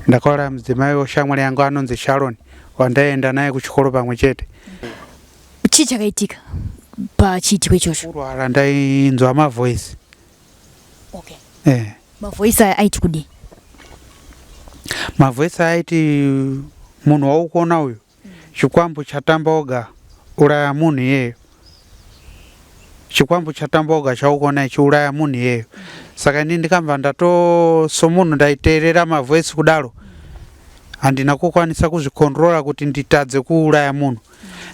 Ndakauraya mudzimai weshamwari yangu anonzi Sharon wandaienda naye kuchikoro pamwe chete. Chii chakaitika pachiitiko ichocho? Kurwara ndainzwa mavoice. Okay. Eh. Mavoice aya aiti kudii? Mavoice aiti munhu waukuona uyu Chikwambo chatamba oga uraya munhu iyeyo. Chikwambo chatamba oga chaukuona ichi uraya munhu iyeyo. Saka ini ndikabva ndato somunhu ndaiteerera mavoice kudaro handina kukwanisa kuzvikontrola kuti nditadze kuuraya munhu.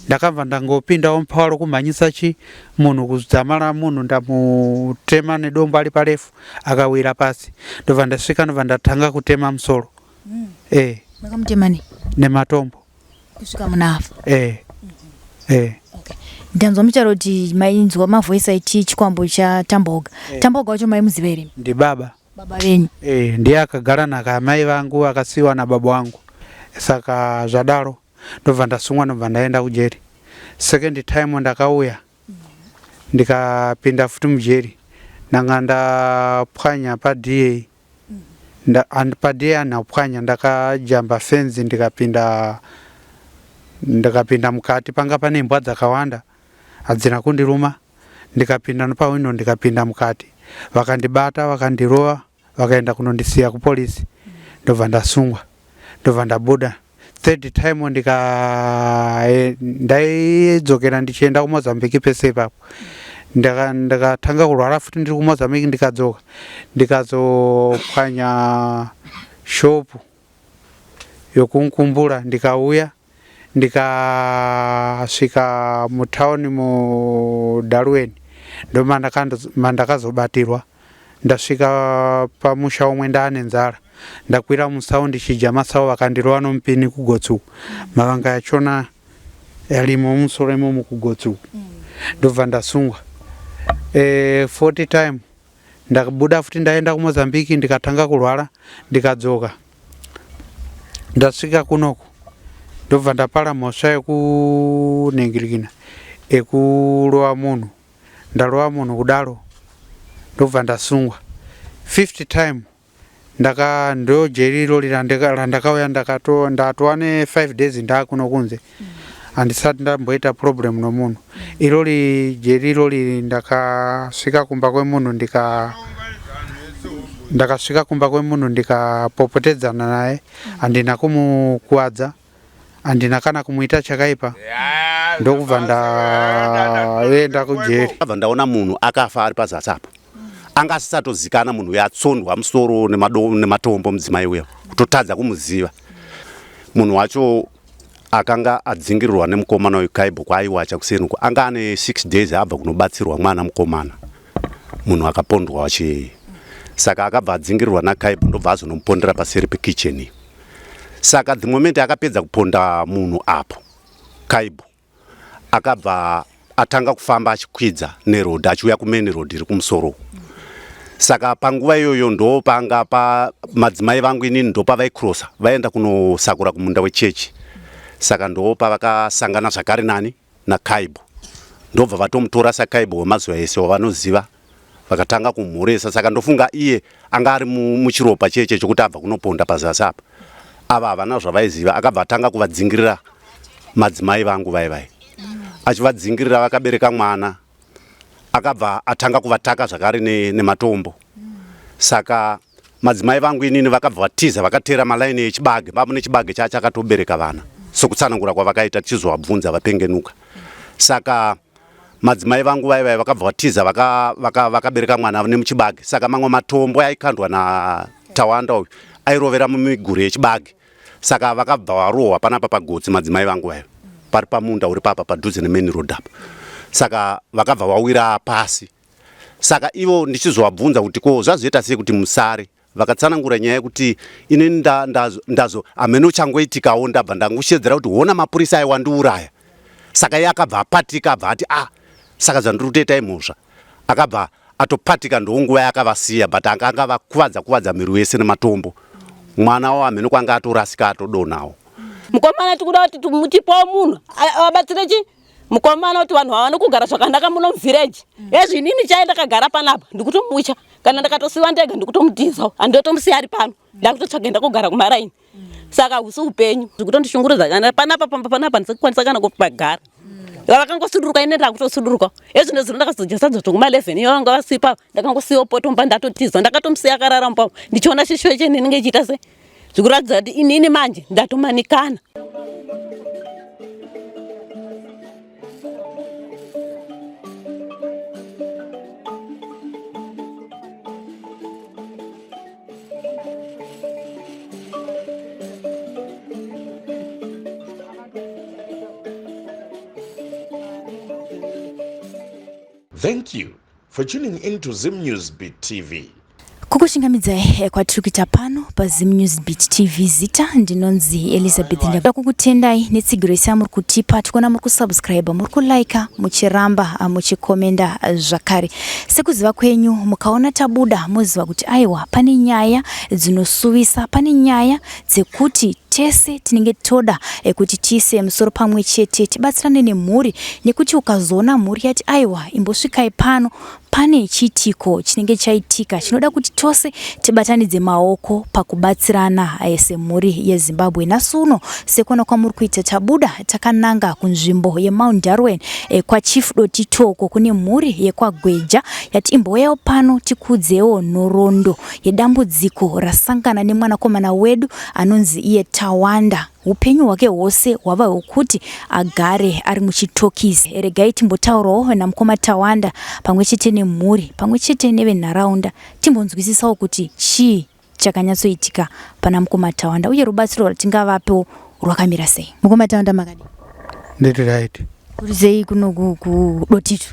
Ndakabva ndangopindawo mupawaro kumhanyisa chi munhu kudzamara munhu ndamutema nedombo ari parefu akawira pasi. Ndobva ndasvika ndobva ndatanga kutema musoro. Mm. Eh. Makamutema nei? Nematombo. Kusvika munhu afa. Eh. Mm -hmm. Eh. Okay. Ndanzwa mucharo kuti mainzwa mavoice aiti chikwambo cha Tamboga. Eh. Tamboga wacho maimuziva here? Ndibaba. Baba venyu. Eh, ndiye akagara nhaka amai vangu akasiiwa nababa wangu. Saka zvadaro ndobva ndasungwa ndobva ndaenda kujeri. Second time ndakauya ndikapinda futi mujeri ndanga ndapwanya paDA Nda, and padea anhapwanya ndakajamba fenzi ndikapinda ndikapinda mukati panga pane imbwa dzakawanda hadzina kundiruma ndikapinda nepawindow ndikapinda mukati vakandibata vakandirova vakaenda kunondisiya kupolisi ndobva ndasungwa ndobva ndabuda third time ndika eh, ndaidzokera ndichienda kumozambique pese ipapo ndakatanga kurwara futi ndiri kumozambique ndikadzoka ndikazopwanya shopu yokunkumbura ndikauya ndikasvika mutauni mudarwen ndomandakazobatirwa Ndasvika pamusha umwe ndaane nzara. Ndakwira musawu ndichidya masawu vakandirova nomupini kugotsi uku. Mavanga yachona yarimo mumusoro imomo kugotsi uku. Ndobva ndasungwa. E, 40 time ndabuda futi ndaenda kuMozambique ndikatanga kurwara ndikadzoka. Ndasvika kunoku ndobva ndapara mhosva yekunhingirikina ekurova munhu. Ndarova munhu kudaro ndobva ndasungwa. Fifth time ndaka ndo jeri irori randakauya ndakato ndatova ne 5 days ndaakuno kunze handisati ndamboita problem nomunhu irori jeri irori ndakasvika kumba kwemunhu ndika ndakasvika kumba kwemunhu ndikapopotedzana naye handina kumukuvadza Handina kana kumuita chakaipa ndokubva ndaenda kujeri. Ndabva ndaona munhu akafa ari pazasi apo anga asisatozikana munhu uya atsondwa musoro nematombo mudzimai uya kutotadza kumuziva munhu wacho akanga adzingirirwa nemukomana uyu kaibho kwaaiwacha kuseni uko anga ane 6 days abva kunobatsirwa mwana mukomana munhu akapondwa wacho saka akabva adzingirirwa nakaibho ndobva azonomupondera paseri pekitchen Saka the moment akapedza kuponda munhu apo Kaibo akabva atanga kufamba achikwidza neroad achiuya kumain road iri kumusoro uku. Saka panguva iyoyo ndopanga pa madzimai vangu inini ndopavaikrosa vaenda kunosakura kumunda wechechi. Saka ndopavakasangana zvakare nani naKaibo ndobva vatomutora saKaibo wemazuva ese wavanoziva vakatanga kumhoresa saka ndofunga iye anga ari muchiropa cheche chokuti abva kunoponda pazasi apa ava havana zvavaiziva akabva atanga kuvadzingirira madzimai vangu vai vai achivadzingirira vakabereka mwana akabva atanga kuvataka zvakare nematombo saka madzimai vangu inini vakabva vatiza vakateera malaini echibage vamune chibage chacho akatobereka vana sokutsanangura kwavakaita tichizovabvunza vapengenuka saka madzimai vangu vaya vaya vakabva vatiza vakabereka vaka, vaka mwana nemuchibage saka mamwe matombo aikandwa natawanda uyu airovera mumiguri yechibage saka vakabva varohwa panapa pagotsi madzimai vangu vaya pari pamunda uri papa padhuze nemain road apa saka vakabva vawira pasi saka ivo ndichizovabvunza kuti ko zvazoita sei kuti musare Vakatsanangura nyaya yekuti ini ndazo ndazo hameno changoitikawo ndabva ndangoshedzera kuti hona mapurisa ayo wandiuraya. Saka iye akabva apatika abva ati ah saka zvandiri kutoita imhosva. Akabva atopatika ndonguva yaakavasiya but anga anga vakuvadza kuvadza mhiri wese nematombo. Mwana wavo hameno kwanga atorasika atodonhawo. Mukomana tikuda kuti mutipawo munhu abatsire chi. Mukomana kuti vanhu vawane kugara zvakanaka muno muvhireji. Ezvi inini chai ndakagara panapa ndikutomucha kana ndakatosiwa ndega ndikutomutizawo handitotomusiya ari pano ndakutotsvaga ndakugara kumaraini. Saka husi upenyu zvikutondishungurudza kana panapa pamba panapa ndisakukwanisa kana kupagara. Vakangosuduruka ini ndakutosuduruka. Ezvi nezuro ndakazodya sadza tokuma 11 iyo vanga vasipa ndakangosiyawo poto mumba ndatotiza ndakatomusiya akarara mumba ndichiona shisho chene inenge ichiita sei zvikuratidza kuti inini manje ndatomanikana. Thank you for tuning in to Zim News Beat TV. Kukuchingamidzai eh, kwatiri kuita pano paZim News Beat TV. Zita ndinonzi Elizabeth. Ndinoda kukutendai netsigiro yese yamuri kutipa. Tikuona muri kusubscribe, muri kulike, muchiramba ah, muchikomenda ah, zvakare. Sekuziva kwenyu, mukaona tabuda moziva kuti aiwa pane nyaya dzinosuvisa, pane nyaya dzekuti tese tinenge toda eh, kuti tiise musoro pamwe chete tibatsirane nemhuri, nekuti ukazoona mhuri yati aiwa imbosvikai pano, pane chiitiko chinenge chaitika chinoda kuti tose tibatanidze maoko pakubatsirana eh, semhuri yeZimbabwe. Nhasi uno sekuona kwamuri kuita tabuda takananga kunzvimbo yeMount Darwin eh, kwaChief Dotitoko kune mhuri yekwaGweja yati imbouyawo pano tikuudzewo nhoroondo yedambudziko rasangana nemwanakomana wedu anonzi iye Tawanda. Hupenyu hwake hwose hwava hwekuti agare ari muchitokisi. Regai timbotaurawo namukoma Tawanda pamwe chete nemhuri pamwe chete nevenharaunda timbonzwisisawo kuti chii chakanyatsoitika pana mukoma Tawanda uye rubatsiro rwatingavapewo rwakamira sei. Mukoma Tawanda makadii? Ndiri right. Kuri sei kuno kuDotito?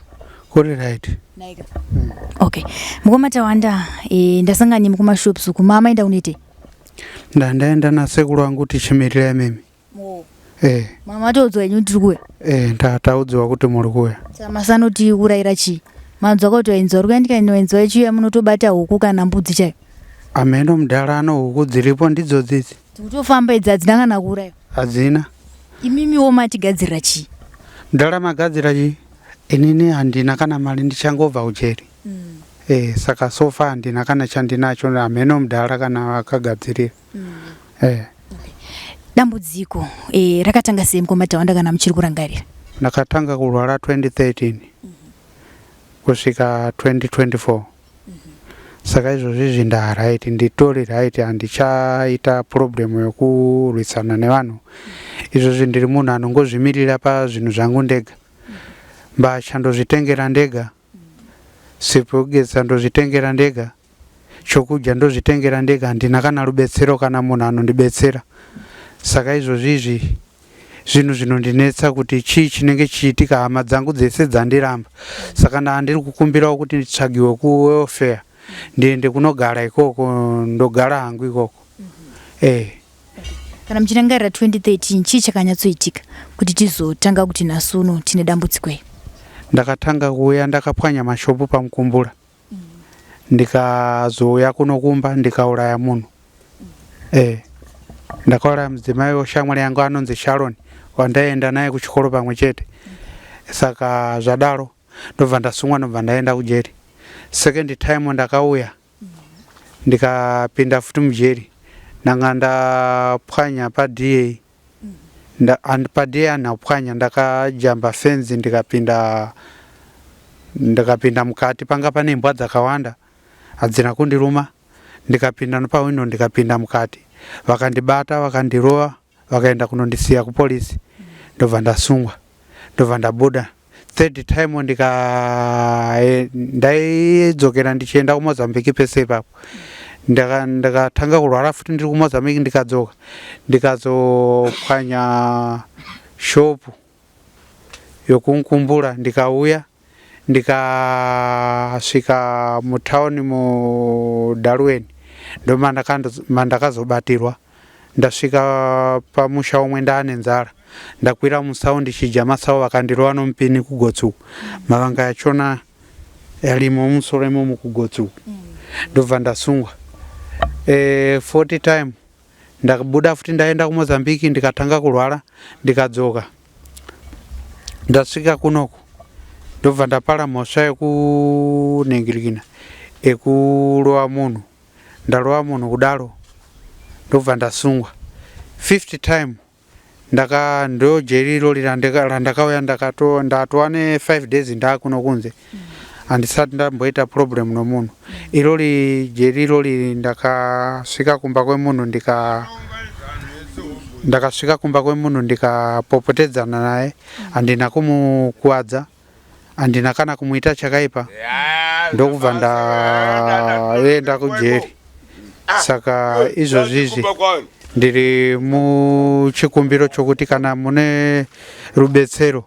Kuri right. Naika. Okay. Mukoma Tawanda, eh, ndasangana nemi kumashops uku. Mama enda unoitei? Ndandaenda nasekuru wangu tichimirira imimi. Oh. Eh. Mama taudzwa henyu tiri kuuya. Eh, ndataudzwa kuti muri kuuya. Saka masanoti urayira chii? Manzwa kuti vaenzi vari kuya ndikaenda vaenzi vachiuya munotobata huku kana mbudzi chaiyo. Ameno mudhara ano huku dziripo ndidzo dzidzi. Dzikutofamba idzi hadzina kana kuuraiwa. Hadzina. Imimiwo matigadzirira chii? Mudhara magadzira chii? Inini handina kana mari ndichangobva kujeri. Mm. Eh, saka so far handina kana chandinacho hameno mudhara kana akagadzirira. Mm. Eh. Okay. Dambudziko eh, rakatanga sei mukoma Tawanda kana muchiri kurangarira? Ndakatanga kurwara 2013 mm -hmm. kusvika 2024. Mm -hmm. Saka izvozvi izvi ndaright, nditori right, handichaita problem yokurwisana nevanhu. Izvozvi ndiri munhu anongozvimirira pazvinhu zvangu ndega. Mbatya ndozvitengera ndega, sipo yekugeza ndozvitengera ndega, chokudya ndozvitengera ndega, handina kana rubetsero kana munhu anondibetsera. Saka izvozvi izvi zvinhu zvinondinetsa kuti chii chinenge chichiitika, hama dzangu dzese dzandiramba. Saka ndandiri kukumbirawo kuti nditsvagiwe kuwelfare ndiende kunogara ikoko, ndogara hangu ikoko. Eh. Kana muchirangarira 2013 chii chakanyatsoitika kuti tizotanga kuti nhasi uno tine dambudziko iri? Ndakatanga kuuya ndakapwanya mashopu paMukumbura ndikazouya kuno kumba ndikauraya munhu. Eh. Ndakauraya mudzimai weshamwari yangu anonzi Sharon wandaienda naye kuchikoro pamwe chete. Saka zvadaro ndobva ndasungwa ndobva ndaenda kujeri. Second time ndakauya ndikapinda futi mujeri ndanga ndapwanya paDA nda, and paDA andapwanya ndakajamba fenzi ndikapinda ndikapinda mukati panga pane imbwa dzakawanda hadzina kundiruma ndikapinda nepawindo ndikapinda mukati vakandibata vakandirova vakaenda kunondisiya kupolisi ndobva ndasungwa ndobva ndabuda third time ndika eh, ndaidzokera ndichienda kumozambique pese ipapo ndakatanga kurwara futi ndiri kumozambique ndikadzoka ndikazopwanya shopu yokunkumbura ndikauya ndikasvika mutown muDarwen ndomandakazobatirwa ndasvika pamusha umwe ndaane nzara ndakwira musau ndichidya masau vakandirova nomupini kugotsi uku mavanga yachona yarimo mumusoro imomo kugotsi uku ndobva ndasungwa e, 40 time Ndakabuda futi ndaenda kuMozambique ndikatanga kurwara ndikadzoka. Ndasvika kunoku ndobva ndapara mhosva yekunhingirikina ekurova munhu. Ndarova munhu kudaro ndobva ndasungwa. Fifth time ndaka ndo jeri irori randakauya ndakato ndatova ne 5 days ndaakuno kunze handisati ndamboita problem nomunhu. Irori jeri irori ndakasvika kumba kwemunhu ndika ndakasvika kumba kwemunhu ndikapopotedzana naye handina kumukuvadza handina kana kumuita chakaipa ndokubva ndaenda kujeri saka izvozvi izvi ndiri muchikumbiro chokuti kana mune rubetsero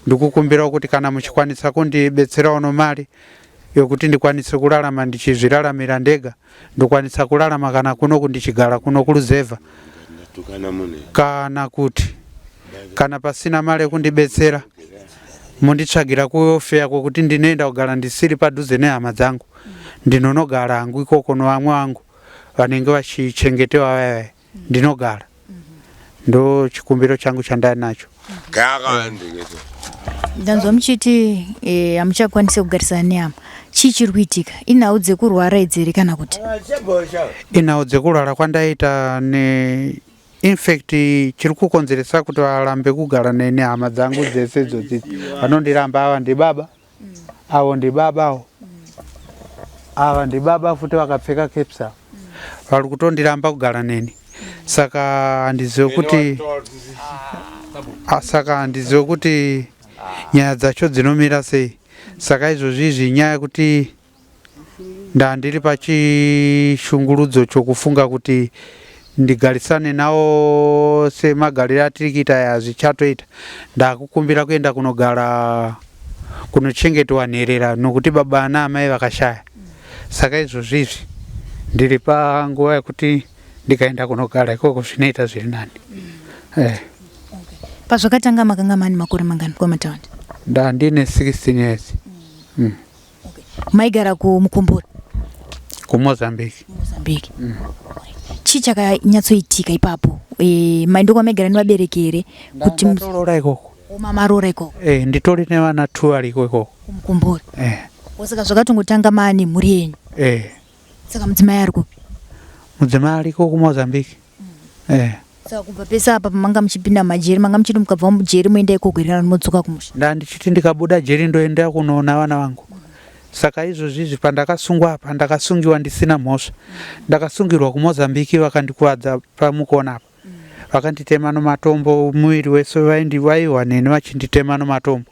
ndikukumbirawo kuti kana muchikwanisa kundibetserawo nomari yokuti ndikwanise kurarama ndichizviraramira ndega ndokwanisa kurarama kana kunoku ndichigara kuno kuruzevha kana kuti kana pasina mari yekundibetsera monditsvagira kuwelfare kwokuti ndinoenda kugara ndisiri padhuze nehama dzangu ndinonogara hangu ikoko novamwe vangu vanenge vachichengetewa vaya vaya ndinogara ndo chikumbiro changu chandanacho. Ndanzwa muchiti eh, hamuchakwanisi kugarisana nehama. Chii chiri kuitika? Inhau dzekurwara idzi here kana kuti? Inhau dzekurwara kwandaita ne infact chiri kukonzeresa kuti varambe kugara neni hama dzangu dzese idzodzi vanondiramba ava ndibaba avo ndibaba avo ava ndibaba futi vakapfeka caps avo vari kutondiramba kugara neni saka handizive kuti saka handizive kuti nyaya dzacho dzinomira sei saka izvozvi izvi inyaya yekuti Ndandiri pachishungurudzo chokufunga kuti ndigarisane nawo semagariro atiri kuita aya hazvichatoita. Ndakukumbira kuenda kunogara kunochengetwa nherera nokuti baba naamai vakashaya. Saka izvozvi izvi ndiri panguva yekuti ndikaenda kunogara ikoko zvinoita zviri nani. Eh. Pazvakatanga makanga mani makore mangani kwamataundi? Ndandine 16 years. Mm. Okay. Maigara kuMukumbura? KuMozambique. Mozambique. Chii chakanyatsoitika ipapo? Eh, mai ndokwamaigara nevabereki here? Kuti Ndakatoroora ikoko. Mamaroora ikoko? Eh, nditori nevana two variko ikoko. KuMukumbura. Eh. Saka zvakatongotanga maane mhuri yenyu? Eh. Saka mudzimai ari kupi? Mudzimai ariko kuMozambique. Eh. Saka kubva pese apa pamanga muchipinda majeri manga muchiti mukabva mujeri moenda ikoko here kana modzoka kumusha? Ndandichiti ndikabuda jeri ndoenda kunoona vana vangu. Saka izvozvi izvi pandakasungwa apa ndakasungiwa ndisina mhosva. Ndakasungirwa kuMozambique vakandikuvadza pamukona apa. Vakanditema nomatombo muviri wese vaindi vaiwa neni vachinditema nomatombo.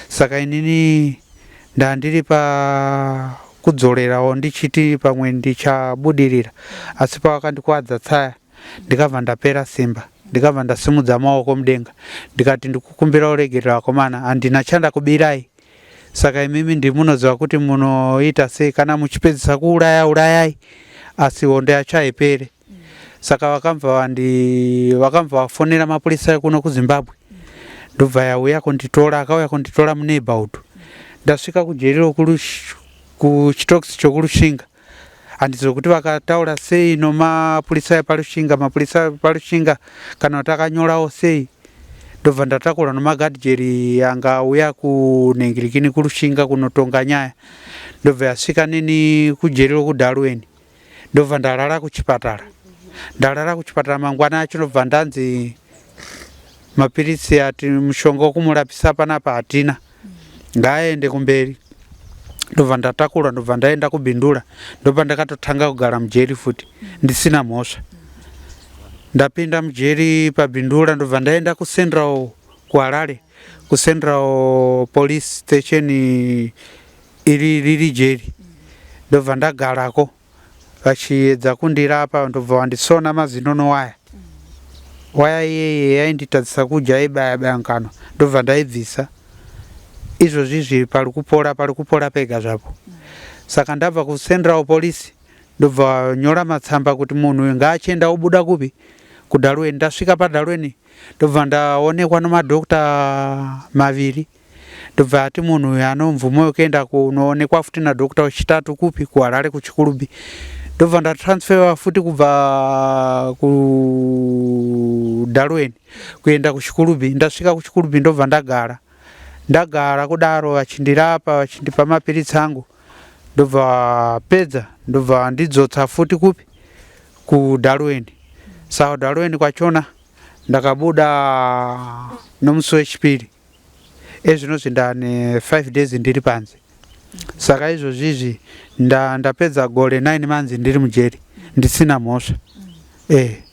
Saka inini ndandiri pakudzorerawo ndichiti pamwe ndichabudirira asi pavakandikuvadza tsaya ndikabva ndapera simba ndikabva ndasimudza maoko mudenga ndikati ndikukumbira uregerero akomana handina chandakubirai saka imimi ndimunoziva kuti munoita sei kana muchipedzisa kuuraya urayai asi hondo yacho haipere saka vakabva vandi vakabva vafonera mapurisa ekuno kuzimbabwe ndobva yauya kunditora akauya kunditora muneighborhood ndasvika kujeri kuchitokisi chokurushinga handizive kuti vakataura sei nomapurisa eparushinga mapurisa eparushinga kana kuti akanyorawo sei ndobva ndatakura nomagadhijeri anga auya kunhingirikini kurushinga kunotonga nyaya ndobva yasvika neni kujeri rokudarweni ndobva ndarara kuchipatara ndarara kuchipatara mangwana acho ndobva ndanzi mapiritsi ati mushonga wekumurapisa panapa hatina ngaaende kumberi ndobva ndatakurwa ndobva ndaenda kubindura ndobva ndakatotanga kugara mujeri futi ndisina mhosva ndapinda mujeri pabindura ndobva ndaenda kucentral kuharare kucentral police station iri riri jeri ndobva ndagarako vachiedza kundirapa ndobva vandisona mazino nowaya waya iyeye yainditadzisa kudya yaibaya baya mukanwa ndobva ndaibvisa izvozvi izvi pari kupora pari kupora pega zvapo saka ndabva kucentral police ndobva nyora matsamba kuti munhu uyu ngaachienda obuda kupi kudalweni ndasvika padalweni ndobva ndaonekwa nemadhokta maviri Ndobva ati munhu uyu anomvumo yekuenda kunoonekwa futi nadoctor wechitatu kupi kuHarare kuChikurubi. Ndobva ndatransferwa futi kubva kuDarwen kuenda kuChikurubi. Ndasvika kuChikurubi ndobva ndagara. Ndagara kudaro vachindirapa vachindipa mapiritsi angu ndobva vapedza ndobva vandidzotsa futi kupi kuDarwen. Saka kuDarwen kwachona ndakabuda nomusi wechipiri ezvinozvi ndane 5 days ndiri panze. Saka izvozvizvi nda ndapedza gore 9 months ndiri mujeri ndisina mhosva. Eh.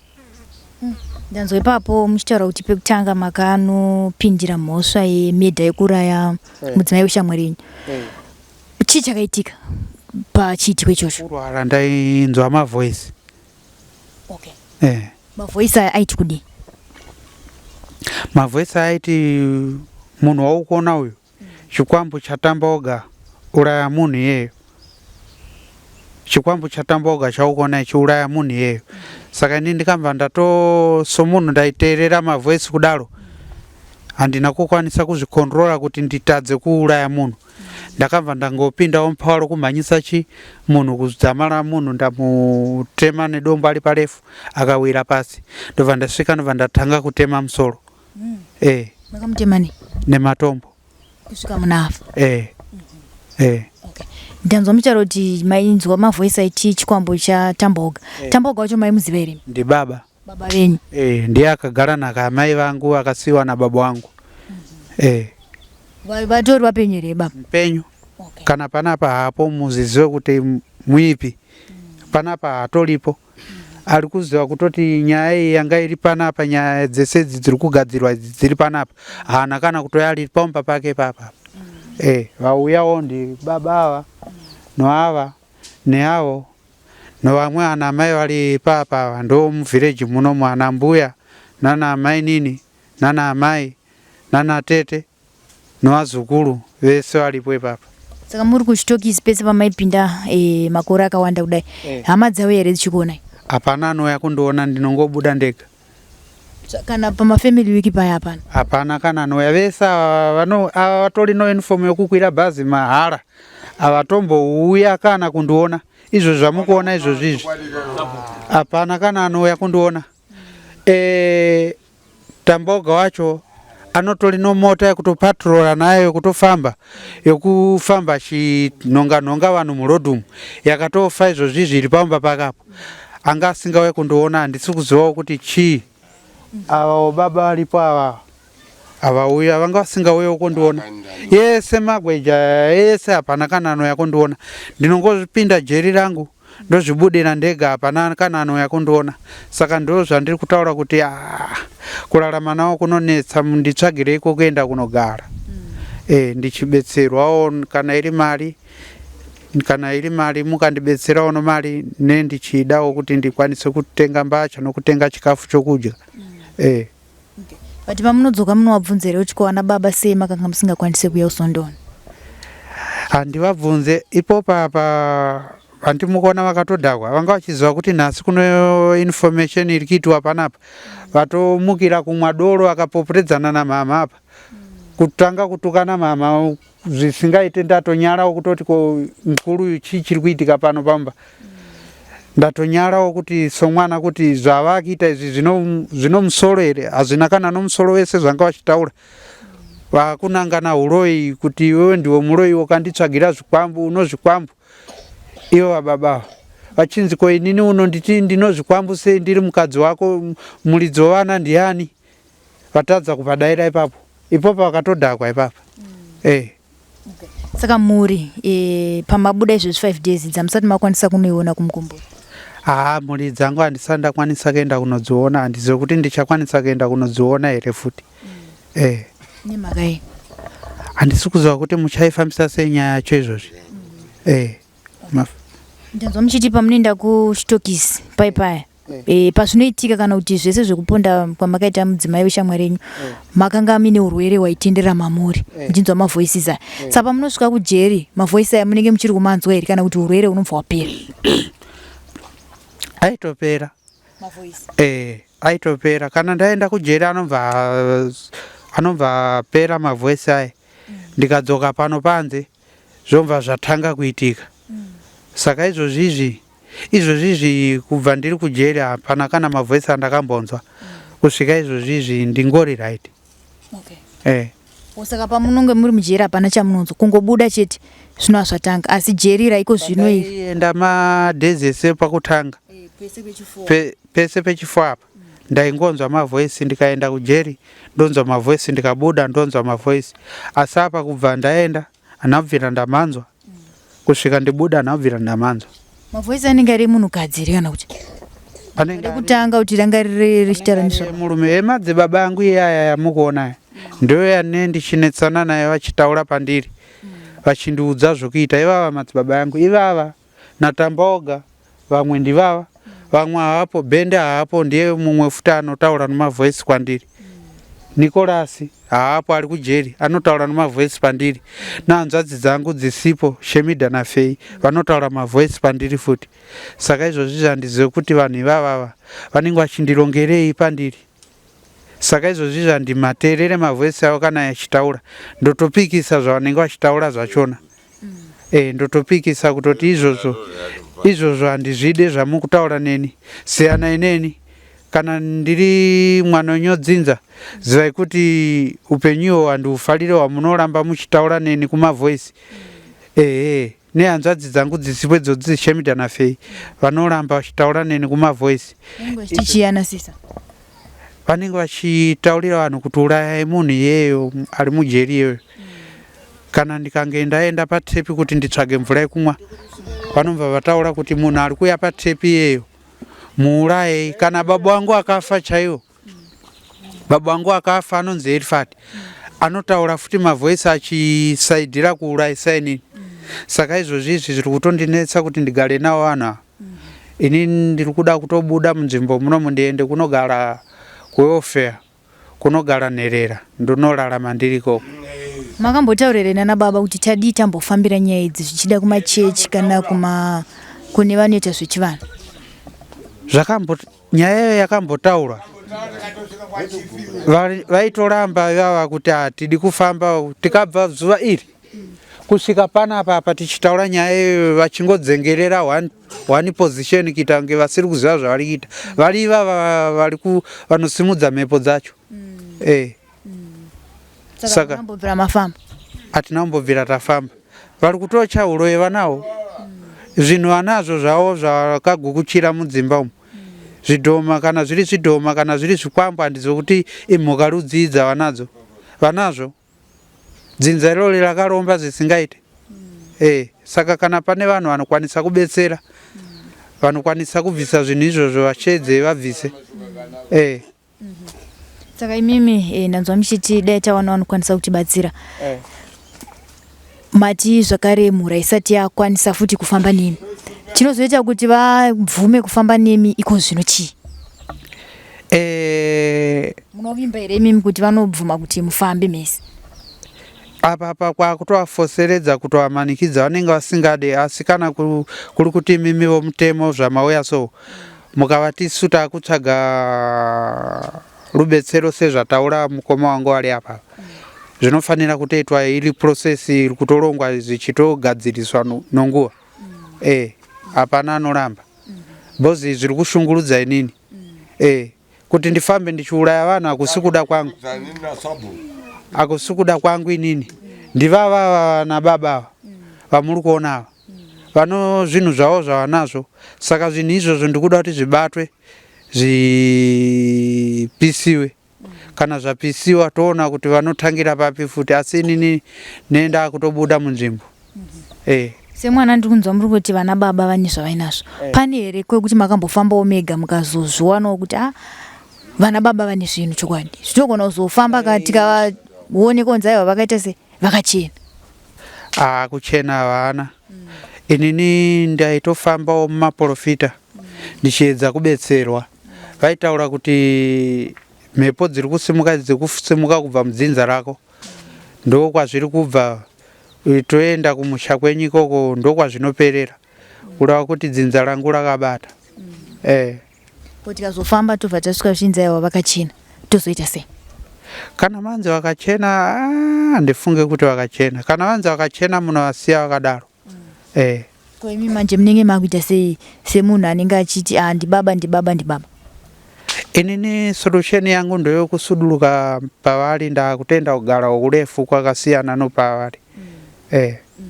Ndanzwa ipapo muchitaura kuti pekutanga makanopindira mhosva yemedha yekuuraya eh. mudzimai weshamwari yenyu. Eh. Chii chakaitika pachiitiko ichocho? Kurwara ndainzwa mavoice. Okay. Eh. Mavoice aya aiti kudii? Mavoice aiti munhu waukuona uyu Chikwambo chatamba oga uraya munhu iyeyo. Chikwambo chatamba oga chaukuona ichi uraya munhu iyeyo. Saka ini ndikabva ndato somunhu ndaiteerera mavoice kudaro handina kukwanisa kuzvikontrola kuti nditadze kuuraya munhu. Ndakabva ndangopindawo mupawaro kumhanyisa chi munhu kudzamara munhu ndamutema nedombo ari parefu akawira pasi. Ndobva ndasvika ndobva ndatanga kutema musoro. Mm. Eh. Makamutema nei? Nematombo. Kusvika munhu afa. Eh. Mm -hmm. Eh. Okay. Ndanzwa muchitaura kuti mainzwa mavoice aiti chikwambo chaTamboga. Eh. Tamboga wacho maimuziva here? Ndibaba. Baba venyu. Eh, ndiye akagara nhaka amai vangu akasiiwa nababa wangu. Mm -hmm. Eh. Vatori vapenyu here baba? Mpenyu. Okay. Kana panapa hapo muziziwe kuti muipi. Panapa hatoripo. Ari kuziva kutoti nyaya iyi yanga iri panapa nyaya dzese idzi dziri kugadzirwa idzi dziri panapa haana kana kutoya ari pamba pake papa eh vauyawo ndi baba ava noava neavo novamwe ana amai vari papa ava ndo muvhireji munomu ana mbuya nana amainini nana amai nana tete Nevazukuru vese varipo ipapa. Saka muri kuchitokisi pese pamaipinda e, makore akawanda kudai eh. Hama dzauya here dzichikuonai? Hapana anouya kundiona ndinongobuda ndega. Kana pamafamily week paya hapana? Hapana kana anouya vese ava vano ava vatori no uniform yokukwira bhazi mahara havatombouya kana kundiona izvo zvamukuona izvozvi izvi hapana kana anouya kundiona e, Tamboga wacho anotori nomota yekutopatrora nayo yekutofamba yekufamba achinhonga nhonga vanhu muroad umu yakatofa izvozvi iri pamba pakapo anga asingauye kundiona handisi kuzivawo kuti chii avawo baba varipo ava avauya vanga vasingauyewo kundiona yese magweja ese hapana kana anouya kundiona ndinongozvipinda jeri rangu ndozvibudira ndega hapana kana anouya kundiona saka ndozvandiri kutaura kuti ah, kurarama nawo kunonetsa nditsvagirei kwokuenda kunogara mm. E, ndichibetserwawo kana iri mari kana iri mari mukandibetserawo nomari ne ndichidawo kuti ndikwanise kutenga mbatya nokutenga chikafu chokudya mm. E. Okay. But pamunodzoka munovabvunza here kuti ko ana baba sei makanga musingakwanise kuuya kusondona? Handivabvunze ipopa apa handimukuona vakatodhakwa vanga vachiziva kuti nhasi kuno information iri kuitiwa panapa vatomukira kumwa doro vakapopotedzana namhamha apa kutanga kutukana mhamha zvisingaite ndatonyarawo kutoti ko mukuru uyu chii chiri kuitika pano pamba ndatonyarawo kuti somwana kuti zvavakuita izvi zvino musoro here hazvina kana nomusoro wese zvanga vachitaura vakunangana uroyi kuti iwewe ndiwe muroyi wakanditsvagira zvikwambo unozvikwambo ivo vababa vachinzi ko inini unonditi ndinozvikwambo sei ndiri mukadzi wako muridzi wevana ndiani vatadza kuvadaira ipapo ipopo vakatodhakwa ipapa mm. eh. Okay. Saka mhuri e, pamabuda izvezvi 5 days dzamusati makwanisa kunoiona kumukumbura? Haa mhuri dzangu handisati ndakwanisa kuenda kunodziona handizive kuti ndichakwanisa kuenda kunodziona here futi mm. eh. Nemhaka yei? Handisi kuziva kuti muchaifambisa sei nyaya yacho izvozvi mm. eh. Ndanzwa muchiti pamunoenda kuchitokisi pai paya e, pazvinoitika kana kuti zvese zvekuponda kwamakaita mudzimai weshamwari yenyu eh. makanga muine urwere hwaitenderera mamuri eh. muchinzwa mavoices aya eh. saka pamunosvika kujeri mavoice aya munenge muchiri kumanzwa here kana kuti urwere unobva wapera aitopera eh, aitopera kana ndaenda kujeri anobva anobva apera mavoice aya mm. ndikadzoka pano panze zvobva zvatanga kuitika mm. saka izvozvi izvi Izvozvi izvi kubva ndiri kujeri hapana kana mavoice andakambonzwa kusvika izvozvi izvi ndingori right. Okay. Eh. Saka pamunonge muri mujeri hapana chamunonzwa, kungobuda chete zvinova zvatanga. Asi jeri raiko zvino iri. Enda madays ese pakutanga. Eh, pese pechifour. Pese pechifour apa. Ndaingonzwa mavoice ndikaenda kujeri ndonzwa mavoice ndikabuda ndonzwa mavoice. Asi apa kubva ndaenda handina kubvira ndamanzwa. Kusvika ndibuda handina kubvira ndamanzwa. Mavoice anenge ari emunhukadzi here kana kuti? Anenge ari Rekutanga kuti ranga riri richitaura nezva. murume emadzibaba angu iyaya yamukuona aya ndiyo yane ndichinetsana naye vachitaura pandiri vachindiudza zvokuita ivava madzibaba yangu ivava naTambaoga vamwe ndivava vamwe havapo Bende haapo ndiye mumwe futi anotaura nemavoice kwandiri Nikolasi haapo ari kujeri anotaura nemavoice pandiri nehanzvadzi dzangu dzisipo Shemida naFei vanotaura mavoice pandiri futi saka izvozvi handizive kuti vanhu ivavava vanenge vachindirongerei pandiri saka izvozvi zvandimateerere mavoice avo kana achitaura ndotopikisa zvavanenge vachitaura zvachona e, ndotopikisa kutoti izvozvo izvozvo handizvide zvamukutaura neni siyanai neni kana ndiri mwana wenyodzinza zivai kuti upenyu ihwo handiufarire hwamunoramba muchitaura neni kumavoice ehe nehanzvadzi dzangu dzisipo idzodzi Shemida naFei vanoramba vachitaura neni kumavoice Vanenge vachiti chiyana sisa. vanenge vachitaurira vanhu kuti urayai munhu iyeyo ari mujeri iyoyo kana ndikange ndaenda patepi kuti nditsvage mvura yekumwa vanobva vataura kuti munhu ari kuuya patepi iyeyo muurayei kana baba vangu akafa chaiwo baba vangu akafa anonzi Erifati anotaura futi mavoice achisaidhira kuurayisa inini saka izvozvi izvi zviri kutondinetsa kuti ndigare navo vanhu ava ini ndiri kuda kutobuda munzvimbo munomu ndiende kunogara kuwelfare kunogara nherera ndonorarama ndiri ikoko Makambotaurira nana baba kuti tadii tambofambira nyaya idzi zvichida kumachechi kana kuma kune vanoita zvechivanhu? Zvakambo nyaya iyo yakambotaurwa vaitoramba ivava kuti hatidi kufamba tikabva zuva iri kusvika panapa apa tichitaura nyaya iyoyo vachingodzengerera one, one position kuita kunge vasiri kuziva zvavari kuita vari ivava vari vanosimudza mhepo dzacho eh. Saka mambobvira mafamba? Hatina kumbobvira tafamba vari kutocha huroyi vanawo zvinhu vanazvo zvavo zvakagukuchira mudzimba umu zvidhoma kana zviri zvidhoma kana zviri zvikwambo handizivi kuti imhuka rudzii dzavanadzo vanazvo dzinza irori rakaromba zvisingaite eh saka kana pane vanhu vanokwanisa kubetsera vanokwanisa kubvisa zvinhu izvozvo vashedzei vabvise eh Saka imimi eh, ndanzwa muchiti dai tawana vanokwanisa kutibatsira eh. Mati zvakare mhuri haisati yakwanisa futi kufamba nemi, chinozoita kuti vabvume kufamba nemi iko zvino chii? Eh, Munovimba here imimi kuti vanobvuma kuti mufambe mese? Apa apa kwakutovafoseredza kutovamanikidza vanenge vasingade asi kana kuri kuti imimiwo mutemo zvamauya so mukavati isu takutsvaga rubetsero sezvataura mukoma wangu ari apa zvinofanira kutoitwa iri process iri kutorongwa zvichitogadziriswa nonguva eh hapana anoramba because zviri kushungurudza inini eh kuti ndifambe ndichiuraya vanhu hakusi kuda kwangu hakusi kuda kwangu inini ndivava nababa ava vamuri kuona ava vano zvinhu zvavo zvavanazvo saka zvinhu izvozvo ndikuda kuti zvibatwe zvipisiwe kana zvapisiwa toona kuti vanotangira papi futi asi inini nenda kutobuda munzvimbo eh Semwana ndiri kunzwa muri kuti vana baba vane zvavainazvo eh. Pane here kwekuti makambofambawo mega mukazozviwanawo kuti ah vana baba vane zvinhu chokwadi zvinogona kuzofamba ka tikaoneka kunzi aiwa vakaita se vakachena? Ah, kuchena havana. Inini ndaitofambawo mumaporofita ndichiedza kubetserwa. Vaitaura kuti mhepo dziri kusimuka dziri kusimuka kubva mudzinza rako ndokwazviri kubva toenda kumusha kwenyu ikoko ndokwazvinoperera kureva kuti dzinza rangu rakabata eh. Ko tikazofamba tobva tasvika zvichinzi aiwa vakachena tozoita sei? Kana manzi vakachena ah, handifunge kuti vakachena. Kana vanzi vakachena munovasiya vakadaro eh. Ko imi manje munenge makuita sei semunhu anenge achiti ah ndibaba ndibaba ndibaba? Inini solution yangu ndoyokusuduluka pavari ndakutenda kugara kurefu kwakasiyana nopavari mm. eh mm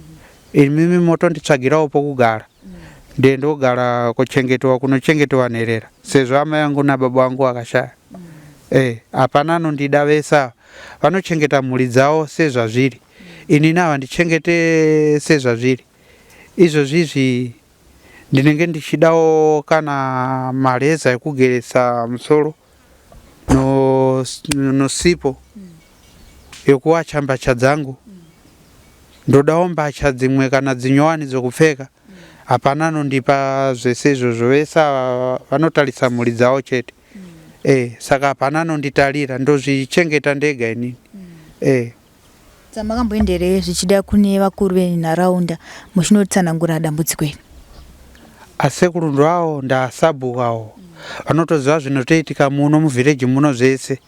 -hmm. Imimi motonditsvagirawo pokugara mm. Ndiye ndogara kuchengetewa kunochengetewa nherera sezvo amai vangu nababa vangu vakashaya mm. Eh hapana anondida vese ava vanochengeta mhuri dzavo sezvazviri mm. Inini havandichengete sezvazviri izvozvi izvi Ndinenge ndichidawo kana mareza ekugeresa musoro no, nosipo yokuwacha mbatya dzangu. Ndodawo mbatya dzimwe kana dzinyowani dzokupfeka. Hapana anondipa zvese izvozvo, vese ava vanotarisa mhuri dzavo chete. Eh, saka hapana anonditarira, ndozvichengeta ndega inini. Eh. Samakamboenderei zvichida kune vakuru venharaunda muchinotsanangura dambudziko iri? Asekuru ndoawo ndasabhuku awo vanotoziva zvinotoitika muno muvhireji muno zvese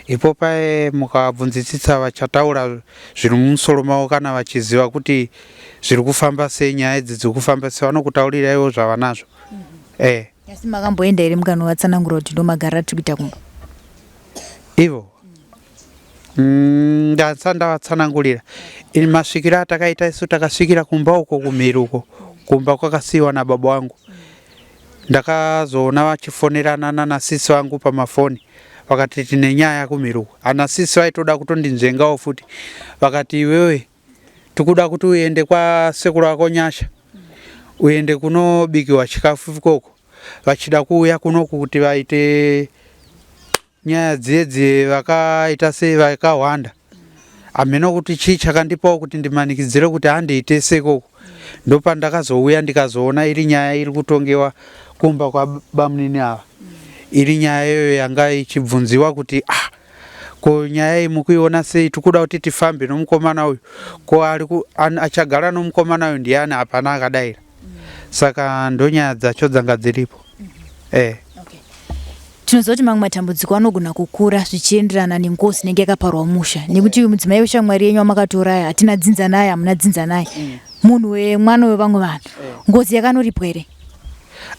ipo paye mukavabvunzitsitsa vachataura zviri mumusoro mavo kana vachiziva kuti zviri kufamba sei nyaya idzi dziri kufamba sei vanokutaurirai zvavanazvo eh. Asi makamboenda here mukanovatsanangura kuti ndomagarira atiri kuita kumba? Ivo Mm, ndasati ndavatsanangurira ini masvikiro atakaita isu takasvikira kumba uko kumhiri uko kumba kwakasiyiwa nababa wangu ndakazoona vachifonerana nana sisi vangu pamafoni vakati tine nyaya kumhiri uko ana sisi vaitoda kutondinzvengawo futi vakati iwewe tikuda kuti uende kwasekuru vako nyasha uende kunobikiwa chikafu ikoko vachida kuuya kunoku kuti vaite Nyaya dziye dziye vakaita sei vakahwanda hameno kuti chii chakandipawo kuti ndimanikidzire kuti handiite sekoko ndopandakazouya ndikazoona iri nyaya iri kutongewa kumba kwabamunini ava iri nyaya iyoyo yanga ichibvunziwa kuti ah ko nyaya iyi mukuiona sei tikuda kuti tifambe nomukomana uyu ko ari achagara nomukomana uyu ndiani hapana akadaira saka ndonyaya dzacho dzanga dziripo eh. Okay. Tinoziva kuti mamwe matambudziko anogona kukura zvichienderana nengozi inenge yakaparwa musha nekuti mudzimai weshamwari yenyu wamakatoraya hatina dzinza naye hamuna dzinza naye mm. munhu wemwana wevamwe vanhu eh. ngozi yakanoripwa here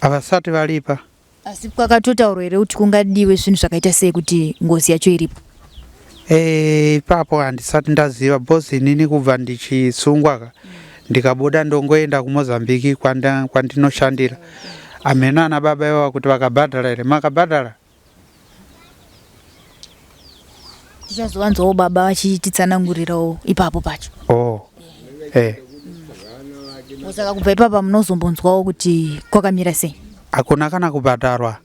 havasati varipa Asi kwakatotaurwa here kuti kungadiwe zvinhu zvakaita sei kuti ngozi yacho iripo? Eh, ipapo handisati ndaziva boss inini kubva ndichisungwa ka ndikabuda ndongoenda kuMozambique kwandinoshandira hameno ana baba ivava kuti vakabhadhara here makabhadhara Tichazowanzwawo baba vachititsanangurirawo ipapo pacho. Oh. Eh. Saka kubva ipapa munozombonzwawo kuti kwakamira sei? Hakuna kana kubhadharwa.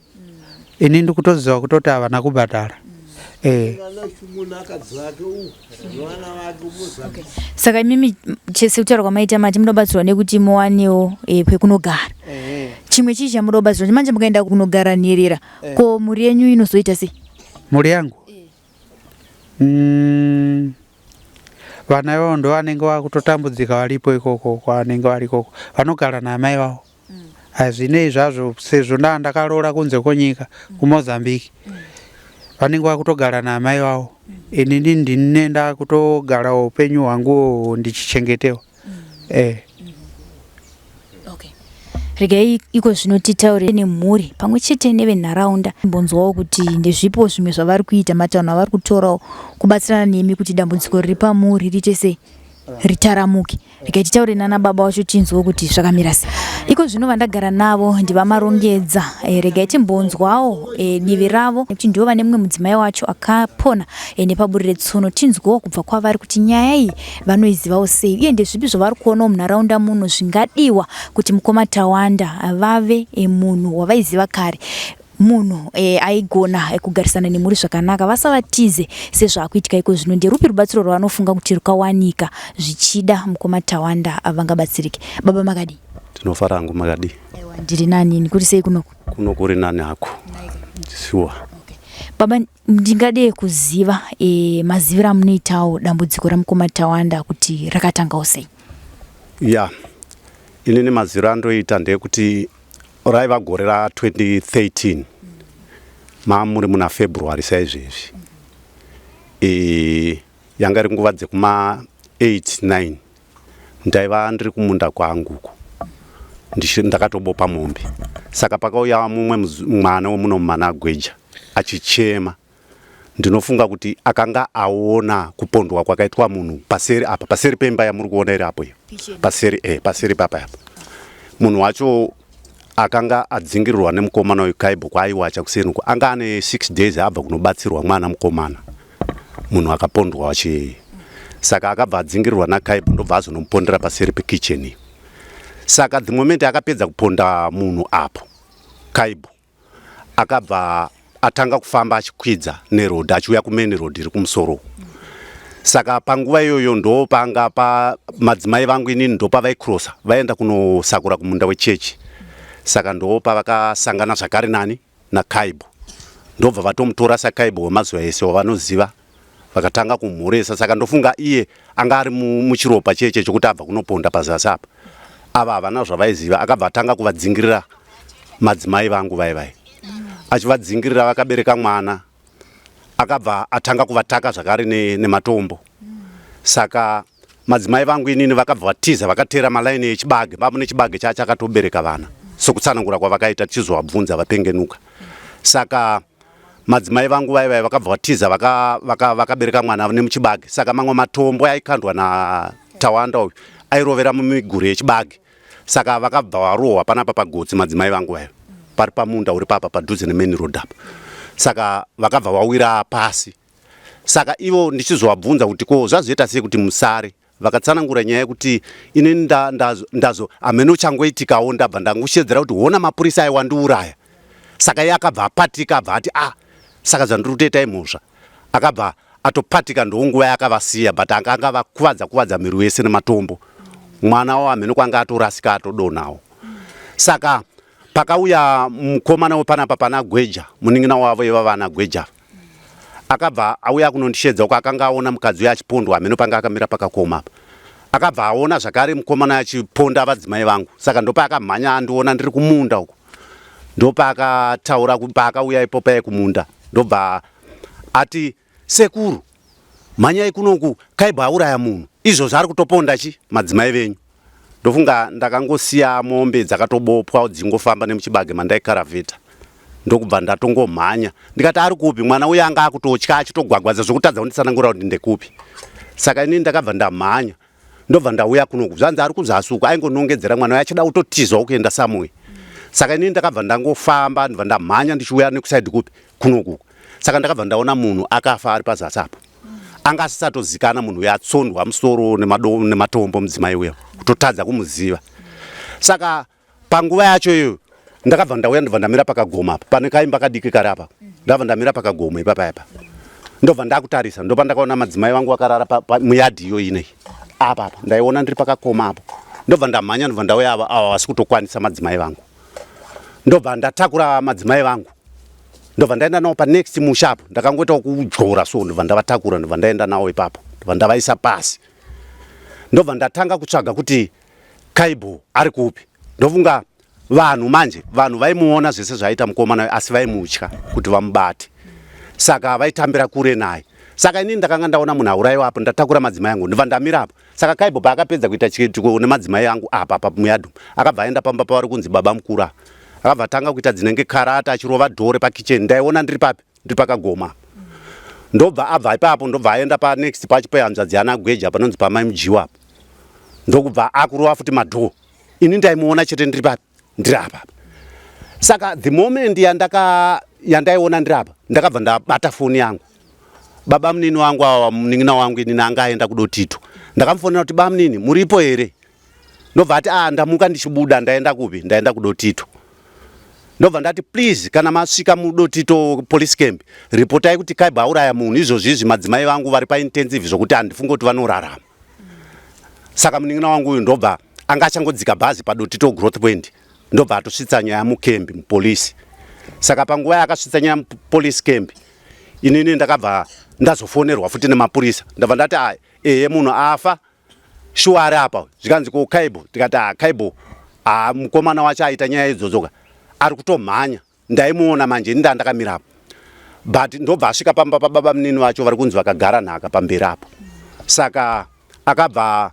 Ini ndikutoziva kutoti havana kubhadhara. Eh. Okay. Saka imimi chese kutaura kwamaita mati munobatsirwa nekuti muwanewo eh, kwekunogara. Eh. Chimwe chii chamunobatsirwa manje mukaenda kunogara nherera eh. Ko mhuri yenyu inozoita sei? Mhuri yangu? Mm, vana ivavo ndo vanenge vakutotambudzika varipo ikoko kwavanenge vari ikoko vanogara naamai vavo mm. hazvinei zvazvo sezvo ndaa ndakaroora kunze kwenyika mm. kumozambique mm. vanenge vakutogara naamai vavo mm. inini ndine ndakutogara upenyu hwangu ndichichengetewa mm. eh. Okay. Regai iko zvino titaure nemhuri pamwe chete nevenharaunda mbonzwawo kuti ndezvipo zvimwe zvavari kuita matanho avari kutorawo kubatsirana nemi kuti dambudziko riri pamuri riite sei ritaramuke. Regai titaure nana baba vacho tinzwewo kuti zvakamira sei. Iko zvino vandagara navo ndivamarongedza. E, regai timbonzwawo e, divi ravo nekuti ndivo vane mumwe mudzimai wacho akapona e, nepaburi retsono tinzwewo kubva kwavari kuti nyaya iyi vanoizivawo sei uye ndezvipi zvavari kuonawo munharaunda muno zvingadiwa kuti mukoma Tawanda vave eh, munhu wavaiziva kare munhu e, aigona eh, kugarisana nemhuri zvakanaka vasavatize sezvaakuitika iko zvino nderupi rubatsiro rwavanofunga kuti rukawanika zvichida mukoma Tawanda vangabatsirike baba makadii tinofara hangu makadii aiwa ndiri nani kuri sei kunoku kuno kuri nani hako shuwa okay. baba Ndingade kuziva e, maziviro amunoitawo dambudziko ramukoma Tawanda kuti rakatangawo sei? Ya, inini maziviro andoita ndeyekuti raiva gore ra 2013 mm. mamuri muna February saizvezvi mm. e, yanga iri nguva dzekuma 8 9 ndaiva ndiri kumunda kwangu uku ndakatobopa mombe saka pakauya mumwe mwana wemuno mumana agweja. Achichema. Ndinofunga kuti akanga aona kupondwa kwakaitwa munhu paseri apa, paseri pemba yamuri kuona iri apo iyo. Paseri eh, paseri papa apo. Munhu wacho akanga adzingirirwa nemukomana uyu Kaibo kwaaiwacha kuseni uko. Anga ane 6 days abva kunobatsirwa mwana mukomana. Munhu akapondwa wacho Saka akabva adzingirirwa naKaibo ndobva azonomupondera paseri pekitchen iyo. Saka the moment akapedza kuponda munhu apo Kaibo akabva atanga kufamba achikwidza neroad achiuya kumain road iri kumusoro uku. Saka panguva iyoyo ndopanga pa madzimai vangu inini ndopavaikrosa vaenda kunosakura kumunda wechechi. Saka ndopavakasangana zvakare nani naKaibo ndobva vatomutora saKaibo wemazuva ese wavanoziva vakatanga kumhoresa. Saka ndofunga iye anga ari muchiropa cheche chokuti abva kunoponda pazasi apa. Ava havana zvavaiziva, akabva atanga kuvadzingirira madzimai vangu vai vai achivadzingirira vakabereka mwana, akabva atanga kuvataka zvakare nematombo. Saka madzimai vangu inini vakabva vatiza vakateera malaini echibage, vamune chibage chacho akatobereka vana sokutsanangura kwavakaita tichizovabvunza vapengenuka. Saka madzimai vangu vai vai vakabva vatiza vakabereka vaka, vaka mwana nemuchibage. Saka mamwe matombo aikandwa naTawanda uyu airovera mumiguri yechibage. Saka vakabva varohwa panapa pagotsi madzimai vangu vayo pari pamunda uri papa padhuze nemain road apa. Saka vakabva vawira pasi. Saka ivo ndichizovabvunza kuti ko zvazoita sei kuti musare, vakatsanangura nyaya yekuti ini ndazo ndazo hameno changoitikawo, ndabva ndangoshedzera kuti hona mapurisa ayo wandiuraya. Saka iye akabva apatika, abva ati ah, saka zvandiri kutoita imhosva. Akabva atopatika, ndonguva yakavasiya, but anga anga vakuvadza kuvadza miri wese nematombo. Mwana wavo hameno kwanga atorasika atodonhawo. Saka pakauya mukomana wepanapa pana Gweja, munin'ina wavo ivava ana Gweja, akabva auya kunondishedza uko akanga aona mukadzi uya achipondwa, hameno panga akamira pakakoma apa. Akabva aona zvakare mukomana achiponda vadzimai vangu. Saka ndopaakamhanya andiona ndiri kumunda uko, ndopaakataura paakauya ipo paye kumunda, ndobva ati sekuru mhanyai kunoku, Kaibo auraya munhu, izvozvo ari kutoponda chi madzimai venyu. Ndofunga ndakangosiya mombe dzakatobopwa dzingofamba nemuchibage mandaikaravheta, ndokubva ndatongomhanya ndikati ari kupi mwana uya, anga akutotya achitogwagwadza zvokutadza kunditsanangura kuti ndekupi. Saka inini ndakabva ndamhanya ndobva ndauya kunoku, zvanzi ari kuzasi uku, aingonongedzera mwana uya achida kutotizawo kuenda somewhere. Saka inini ndakabva ndangofamba ndobva ndamhanya ndichiuya nekusaidi kupi kunoku. Saka ndakabva ndaona munhu akafa ari pazasi apo, anga asisatozikana munhu uya, atsondwa musoro nematombo mudzimai uya, kutotadza kumuziva. Saka panguva yacho iyoyo ndakabva ndauya ndobva ndamira pakagoma apa pane kaimba kadiki kari apa, ndabva ndamira pakagoma ipapa apa, ndobva ndakutarisa, ndopa ndakaona madzimai vangu vakarara muyadhi iyo inei apa apa, ndaiona ndiri pakakoma apo, ndobva ndamhanya ndobva ndauya ava ava vasi kutokwanisa madzimai vangu, ndobva ndatakura madzimai vangu ndobva ndaenda nawo panext musha apo, ndakangoitawo kudyora so, ndobva ndavatakura ndobva ndaenda nawo ipapo, ndobva ndavaisa pasi, ndobva ndatanga kutsvaga kuti Kaibo ari kupi. Ndofunga vanhu manje, vanhu vaimuona zvese zvaaita mukomana, asi vaimutya kuti vamubate, saka vaitambira kure naye. Saka inini ndakanga ndaona munhu aurayiwa apo, ndatakura madzimai angu ndobva ndamira apo. Saka Kaibo paakapedza kuita chiitiko nemadzimai angu apa apa muyadhu, akabva aenda pamba pavari kunzi baba mukuru apa, akabva atanga kuita dzinenge karata achirova dhoo repakicheni. Ndaiona ndiri papi, ndiri pakagoma, ndobva abva ipapo ndobva aenda panext pacho pehanzvadzi yana Gweja panonzi pamai Mujiwa apo, ndokubva akurova futi madhoo. Ini ndaimuona chete ndiri papi, ndiri apa. Saka the moment yandaka yandaiona ndiri apa, ndakabva ndabata foni yangu. Baba munini wangu ava, munin'ina wangu inini anga aenda kuDotito, ndakamufonera kuti baba munini muripo here? Ndobva ati ah, ndamuka ndichibuda ndaenda kupi, ndaenda kuDotito. Ndobva ndati please, kana masvika muDotito police camp, ripotai kuti Kaibo auraya munhu izvozvi izvi, madzimai vangu vari paintensive zvokuti handifunge kuti vanorarama. Saka munin'ina wangu uyu ndobva anga achangodzika bhazi paDotito growth point, ndobva atosvitsa nyaya mukembi mupolisi. Saka panguva yaakasvitsa nyaya mupolice camp, inini ndakabva ndazofonerwa futi nemapurisa, ndabva ndati ah, ehe munhu afa shuwa ari apa. Zvikanzi ko Kaibo? Tikati ah, Kaibo ah, mukomana wacho aita nyaya idzodzoka ari kutomhanya, ndaimuona manje ini ndandakamira apo, but ndobva asvika pamba pababa munini vacho vari kunzi vakagara nhaka pamberi apo. Saka akabva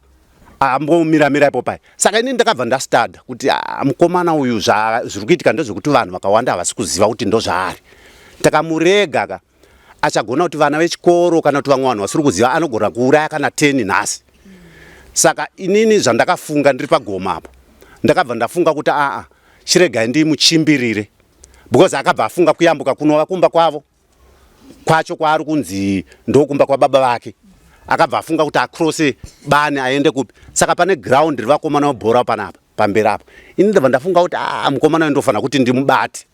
ambomiramira ipo pai. Saka inini ndakabva ndastada kuti ah, mukomana uyu zviri kuitika ndezvekuti vanhu vakawanda havasi kuziva kuti ndozvaari. Takamurega ka achagona kuti vana vechikoro kana kuti vamwe vanhu vasiri kuziva anogona kuuraya kana 10 nhasi. Saka inini zvandakafunga ndiri pagoma apo, ndakabva ndafunga kuti aa, chiregai ndimuchimbirire, because akabva afunga kuyambuka kunova kumba kwavo kwacho kwaari kunzi ndokumba kwababa vake. Akabva afunga kuti acrosse bani aende kupi. Saka pane ground revakomana vebhora panapa pamberi apo. Ini ndabva ndafunga kuti aa, mukomana uyu ndofanira kuti ndimubate.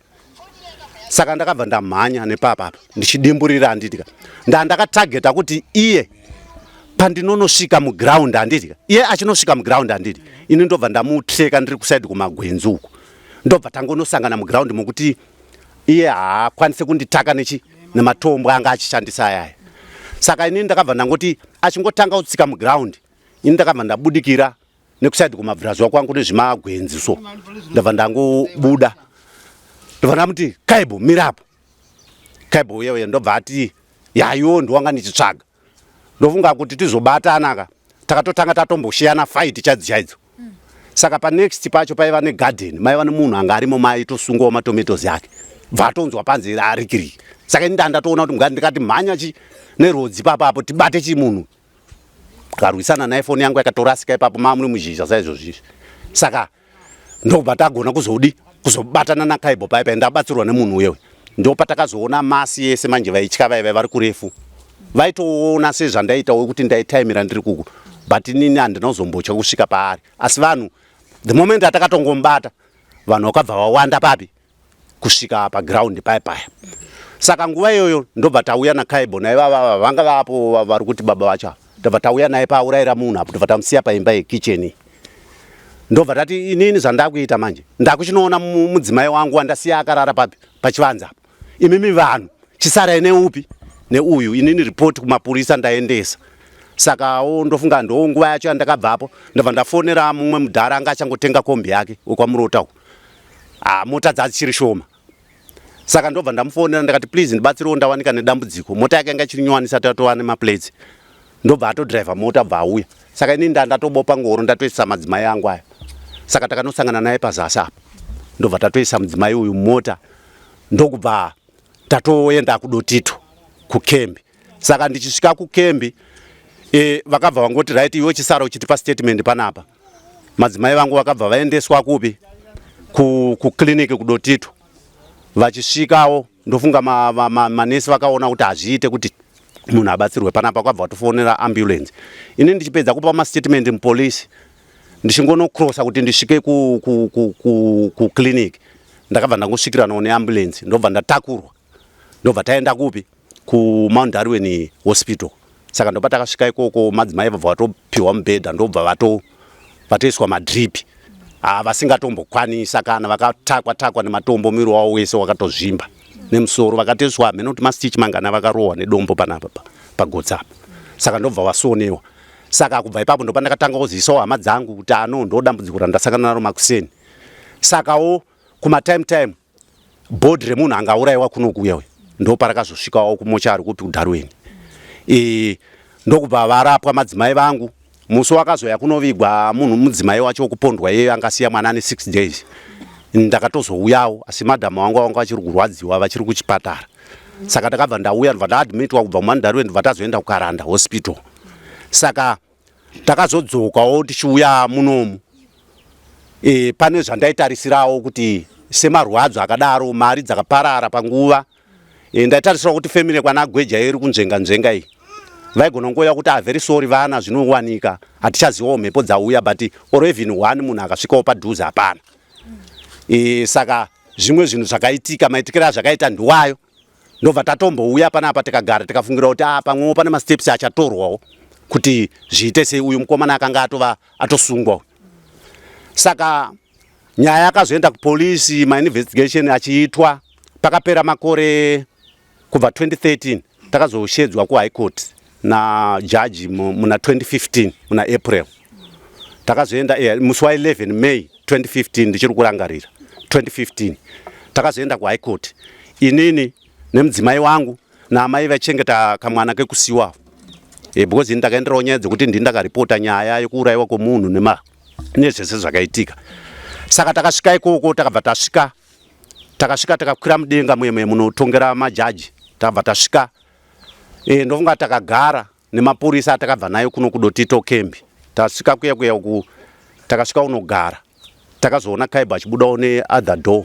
Saka ndakabva ndamhanya nepapa apa ndichidimburira, handitika ndandakatageta kuti iye pandinonosvika muground, handitika iye achinosvika muground, handiti ini ndobva ndamutreka ndiri kusaidi kumagwenzi uku, ndobva tangonosangana muground mokuti iye haakwanise kunditaka nechi nematombo anga achishandisa ayaya. Saka inini ndakabva ndangoti achingotanga kutsika muground, ini ndakabva ndabudikira nekusaidi kumabvirazuva kwangu nezvimagwenzi, so ndabva ndangobuda, ndobva ndamuti, "Kaibo, mirapo Kaibo." Uye uye ndobva ati, "Yaiwo ndiwanga ndichitsvaga." Ndofunga kuti tizobatana ka takatotanga tatomboshiyana fight chaidzo chaidzo. Saka panext pacho paiva negarden, maiva nemunhu anga arimo, maitosungawo matomatoes ake, bva atonzwa panze arikiriki. Saka ini ndandatoona kuti mugadi, ndikati, "Mhanya chi nerodzi papapo tibate chimunhu." Tikarwisana naye, foni yangu yakatorasika ipapo mamuri muzhizha saizvozvizvi. Saka ndobva tagona kuzodi kuzobatana naKaibo paipa, ndabatsirwa nemunhu uyewe. Ndo patakazoona masi yese manje, vaitya vaiva vari kurefu, vaitoona sezvandaitawo kuti ndaitaimira ndiri kuku, but inini handina kuzombotya kusvika paari. Asi vanhu, the moment atakatongombata, vanhu vakabva vawanda papi kusvika paground paya paya. Saka nguva iyoyo ndobva tauya naKaibo naivava vanga vapo vari kuti baba vacho ava. Ndobva tauya naye paaurayira munhu apo, ndobva tamusiya paimba yekicheni. Ndobva tati, "Inini zvandakuita manje, ndakuchinoona mudzimai wangu wandasiya akarara papi pachivanze apo. Imimi vanhu chisarai neupi neuyu, inini ripoti kumapurisa ndaendesa." Sakawo ndofunga ndo nguva yacho yandakabvapo, ndobva ndafonera mumwe mudhara anga achangotenga kombi yake wekwaMurota uku. Ah, mota dzadzichiri shoma. Saka ndobva ndamufonera, ndakati, "Please, ndibatsirewo, ndawanika nedambudziko." Mota yake yanga ichiri nyowani, isati atova nemaplates. Ndobva atodhiraivha mota, bva auya. Saka inini ndatobopa ngoro, ndatoisa madzimai angu aya. Saka takanosangana naye pazasi apa, ndobva tatoisa mudzimai uyu mumota, ndokubva tatoenda kuDotito kukembi. Saka ndichisvika kukembi, vakabva vangoti, "Right, iwe chisara uchitipa statement panapa." Madzimai vangu vakabva vaendeswa kupi, kukliniki kuDotito. Vachisvikawo, ndofunga manesi vakaona kuti hazviite kuti munhu abatsirwe panapa, kwabva vatofonera ambulance. Ini ndichipedza kupa mastatement mupolisi, ndichingonokrosa kuti ndisvike kukliniki, ndakabva ndangosvikiranawo neambulance, ndobva ndatakurwa, ndobva taenda kupi, kuMount Darwin Hospital. Saka ndopa takasvika ikoko, madzimai vabva vatopiwa mubhedha, ndobva vatoiswa madrip. Ah, vasingatombokwanisa kana, vakatakwa takwa nematombo, muviri wavo wese wakatozvimba, nemusoro vakatoiswa hameno kuti mastitch mangana vakarohwa nedombo panapa pagotsi apa. Saka ndobva vasonewa. Saka kubva ipapo ndopa ndakatanga kuzivisawo hama dzangu kuti ano ndo dambudziko randasangana naro makuseni. Sakawo kumatime time body remunhu angaurayiwa kunokuya uyu ndo parakazosvikawo kumochari kupi, kuDarwin. Ndokubva varapwa madzimai vangu. Musi wakazoya kunovigwa munhu, mudzimai wacho wekupondwa iyeyo angasiya mwana ane 6 days, ndakatozouyawo, asi madhamu vangu vanga vachiri kurwadziwa, vachiri kuchipatara. Saka ndakabva ndauya, ndobva ndaadmitwa kubva muMount Darwin, ndobva tazoenda kuKaranda Hospital. Saka takazodzokawo tichiuya munomu. Pane zvandaitarisirawo kuti semarwadzo akadaro, mari dzakaparara panguva, ndaitarisirawo kuti family kwana Gweja iri kunzvenga nzvenga iyi vaigona kungoya kuti, "Ah, very sorry vana, zvinowanika, hatichazivawo mhepo dzauya," but or even one munhu akasvikawo padhuze hapana. Saka zvimwe zvinhu zvakaitika, maitikiro azvakaita ndiwayo. Ndobva tatombouya panapa, tikagara, tikafungira kuti ah, pamwewo pane masteps achatorwawo kuti zviite sei, uyu mukomana akanga atova atosungwa uyu. Saka nyaya yakazoenda kupolisi, mainvestigation achiitwa. Pakapera makore kubva 2013, takazoshedzwa kuHigh Court najaji muna 2015 muna April. Takazoenda musi wa11 May 2015, ndichiri kurangarira 2015. Takazoenda kuHigh Court, inini nemudzimai wangu naamai vaichengeta kamwana kekusiwa, because ini ndakaenderawo nyaya dzekuti ndini ndakaripota nyaya yekuurayiwa kwemunhu nezvese zvakaitika. Saka takasvika ikoko, takabva tasvika. Takasvika takakwira mudenga muye muye munotongera majaji, tabva tasvika e, ndofunga takagara nemapurisa atakabva nayo kuno kuDotito Kembi. Tasvika kuya kuya uku takasvika unogara, takazoona Kaibo achibudawo neother door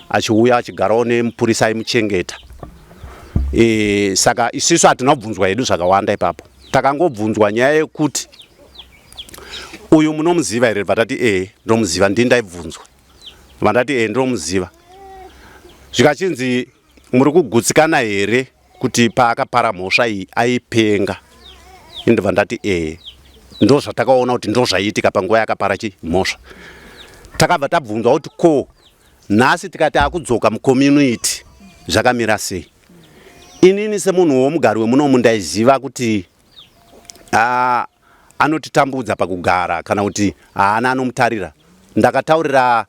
achiuya achigarawo nemupurisa aimuchengeta. E, saka isisu hatina kubvunzwa hedu zvakawanda ipapo, takangobvunzwa nyaya yekuti uyu munomuziva here, vatati ee ndomuziva, ndini ndaibvunzwa, vandati ee ndomuziva, zvikachinzi muri kugutsikana here kuti paakapara mhosva iyi aipenga, indobva ndati ee ndo zvatakaona kuti ndo zvaiitika panguva yakapara chi mhosva. Takabva tabvunzwa kuti ko nhasi tikati akudzoka mucommunity zvakamira sei? Inini semunhu womugari wemunomu ndaiziva kuti anotitambudza pakugara kana kuti haana anomutarira. Ndakataurira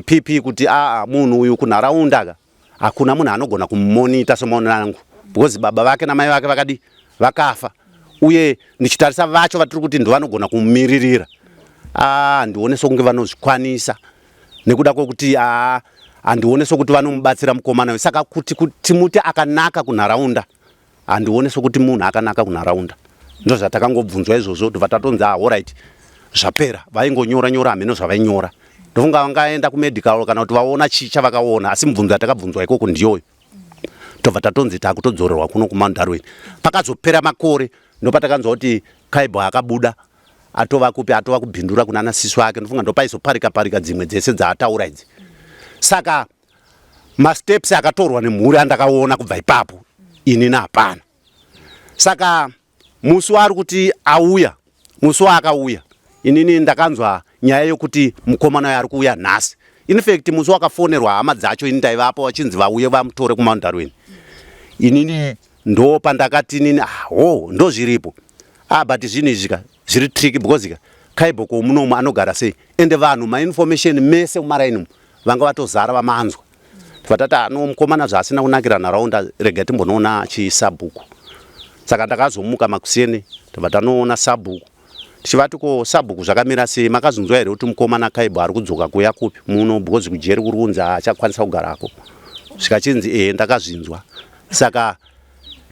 PP kuti aa munhu uyu kunharaunda ka hakuna munhu anogona kumumonita semaonero angu, because baba vake namai vake vakadi vakafa, uye ndichitarisa vacho vatiri kuti ndovanogona kumumiririra handione sokunge vanozvikwanisa, nekuda kwekuti handione sokuti vanomubatsira mukomana uyu. Saka kuti timuti akanaka kunharaunda, handione sokuti munhu akanaka kunharaunda. Ndo zvatakangobvunzwa izvozvo, tobva tatonzi alright, zvapera. Vaingonyora nyora, hameno zvavainyora, ndofunga vangaenda kumedical kana kuti vaona chii chavakaona, asi mubvunzo yatakabvunzwa ikoko ndiyoyo. Tobva tatonzi takutodzorerwa kuno kuMount Darwin. Pakazopera makore ndopatakanzwa kuti Kaibo akabuda, atova kupi, atova kuBindura kuna nasisi wake. Ndofunga ndopaizoparika parika dzimwe dzese dzaataura idzi. Saka masteps akatorwa nemhuri andakaona kubva ipapo inini hapana. Saka musi waari kuti auya, musi waakauya, inini ndakanzwa nyaya yokuti mukomana uyo ari kuuya nhasi. In fact musi wakafonerwa hama dzacho ini ndaivapo, vachinzi vauye vamutore kuMount Darwin. Inini ndo pandakati inini ah, ho ndo zviripo ah, but zvinhu izvi ka zviri tricky, because ka Kaibo komunomu anogara sei, ende vanhu mainformation mese mumaraini umu vanga vatozara vamanzwa. Vatati ano mukomana zvaasina kunakira nharaunda, rega timbonoona chisabhuku. Saka ndakazomuka makuseni, tobva tanoona sabhuku, tichivati ko sabhuku zvakamira sei, makazonzwa here kuti mukomana Kaibo ari kudzoka kuya kupi muno, because kujeri kuri kunzi haachakwanisa kugarako. Zvikachinzi ehe ndakazvinzwa, saka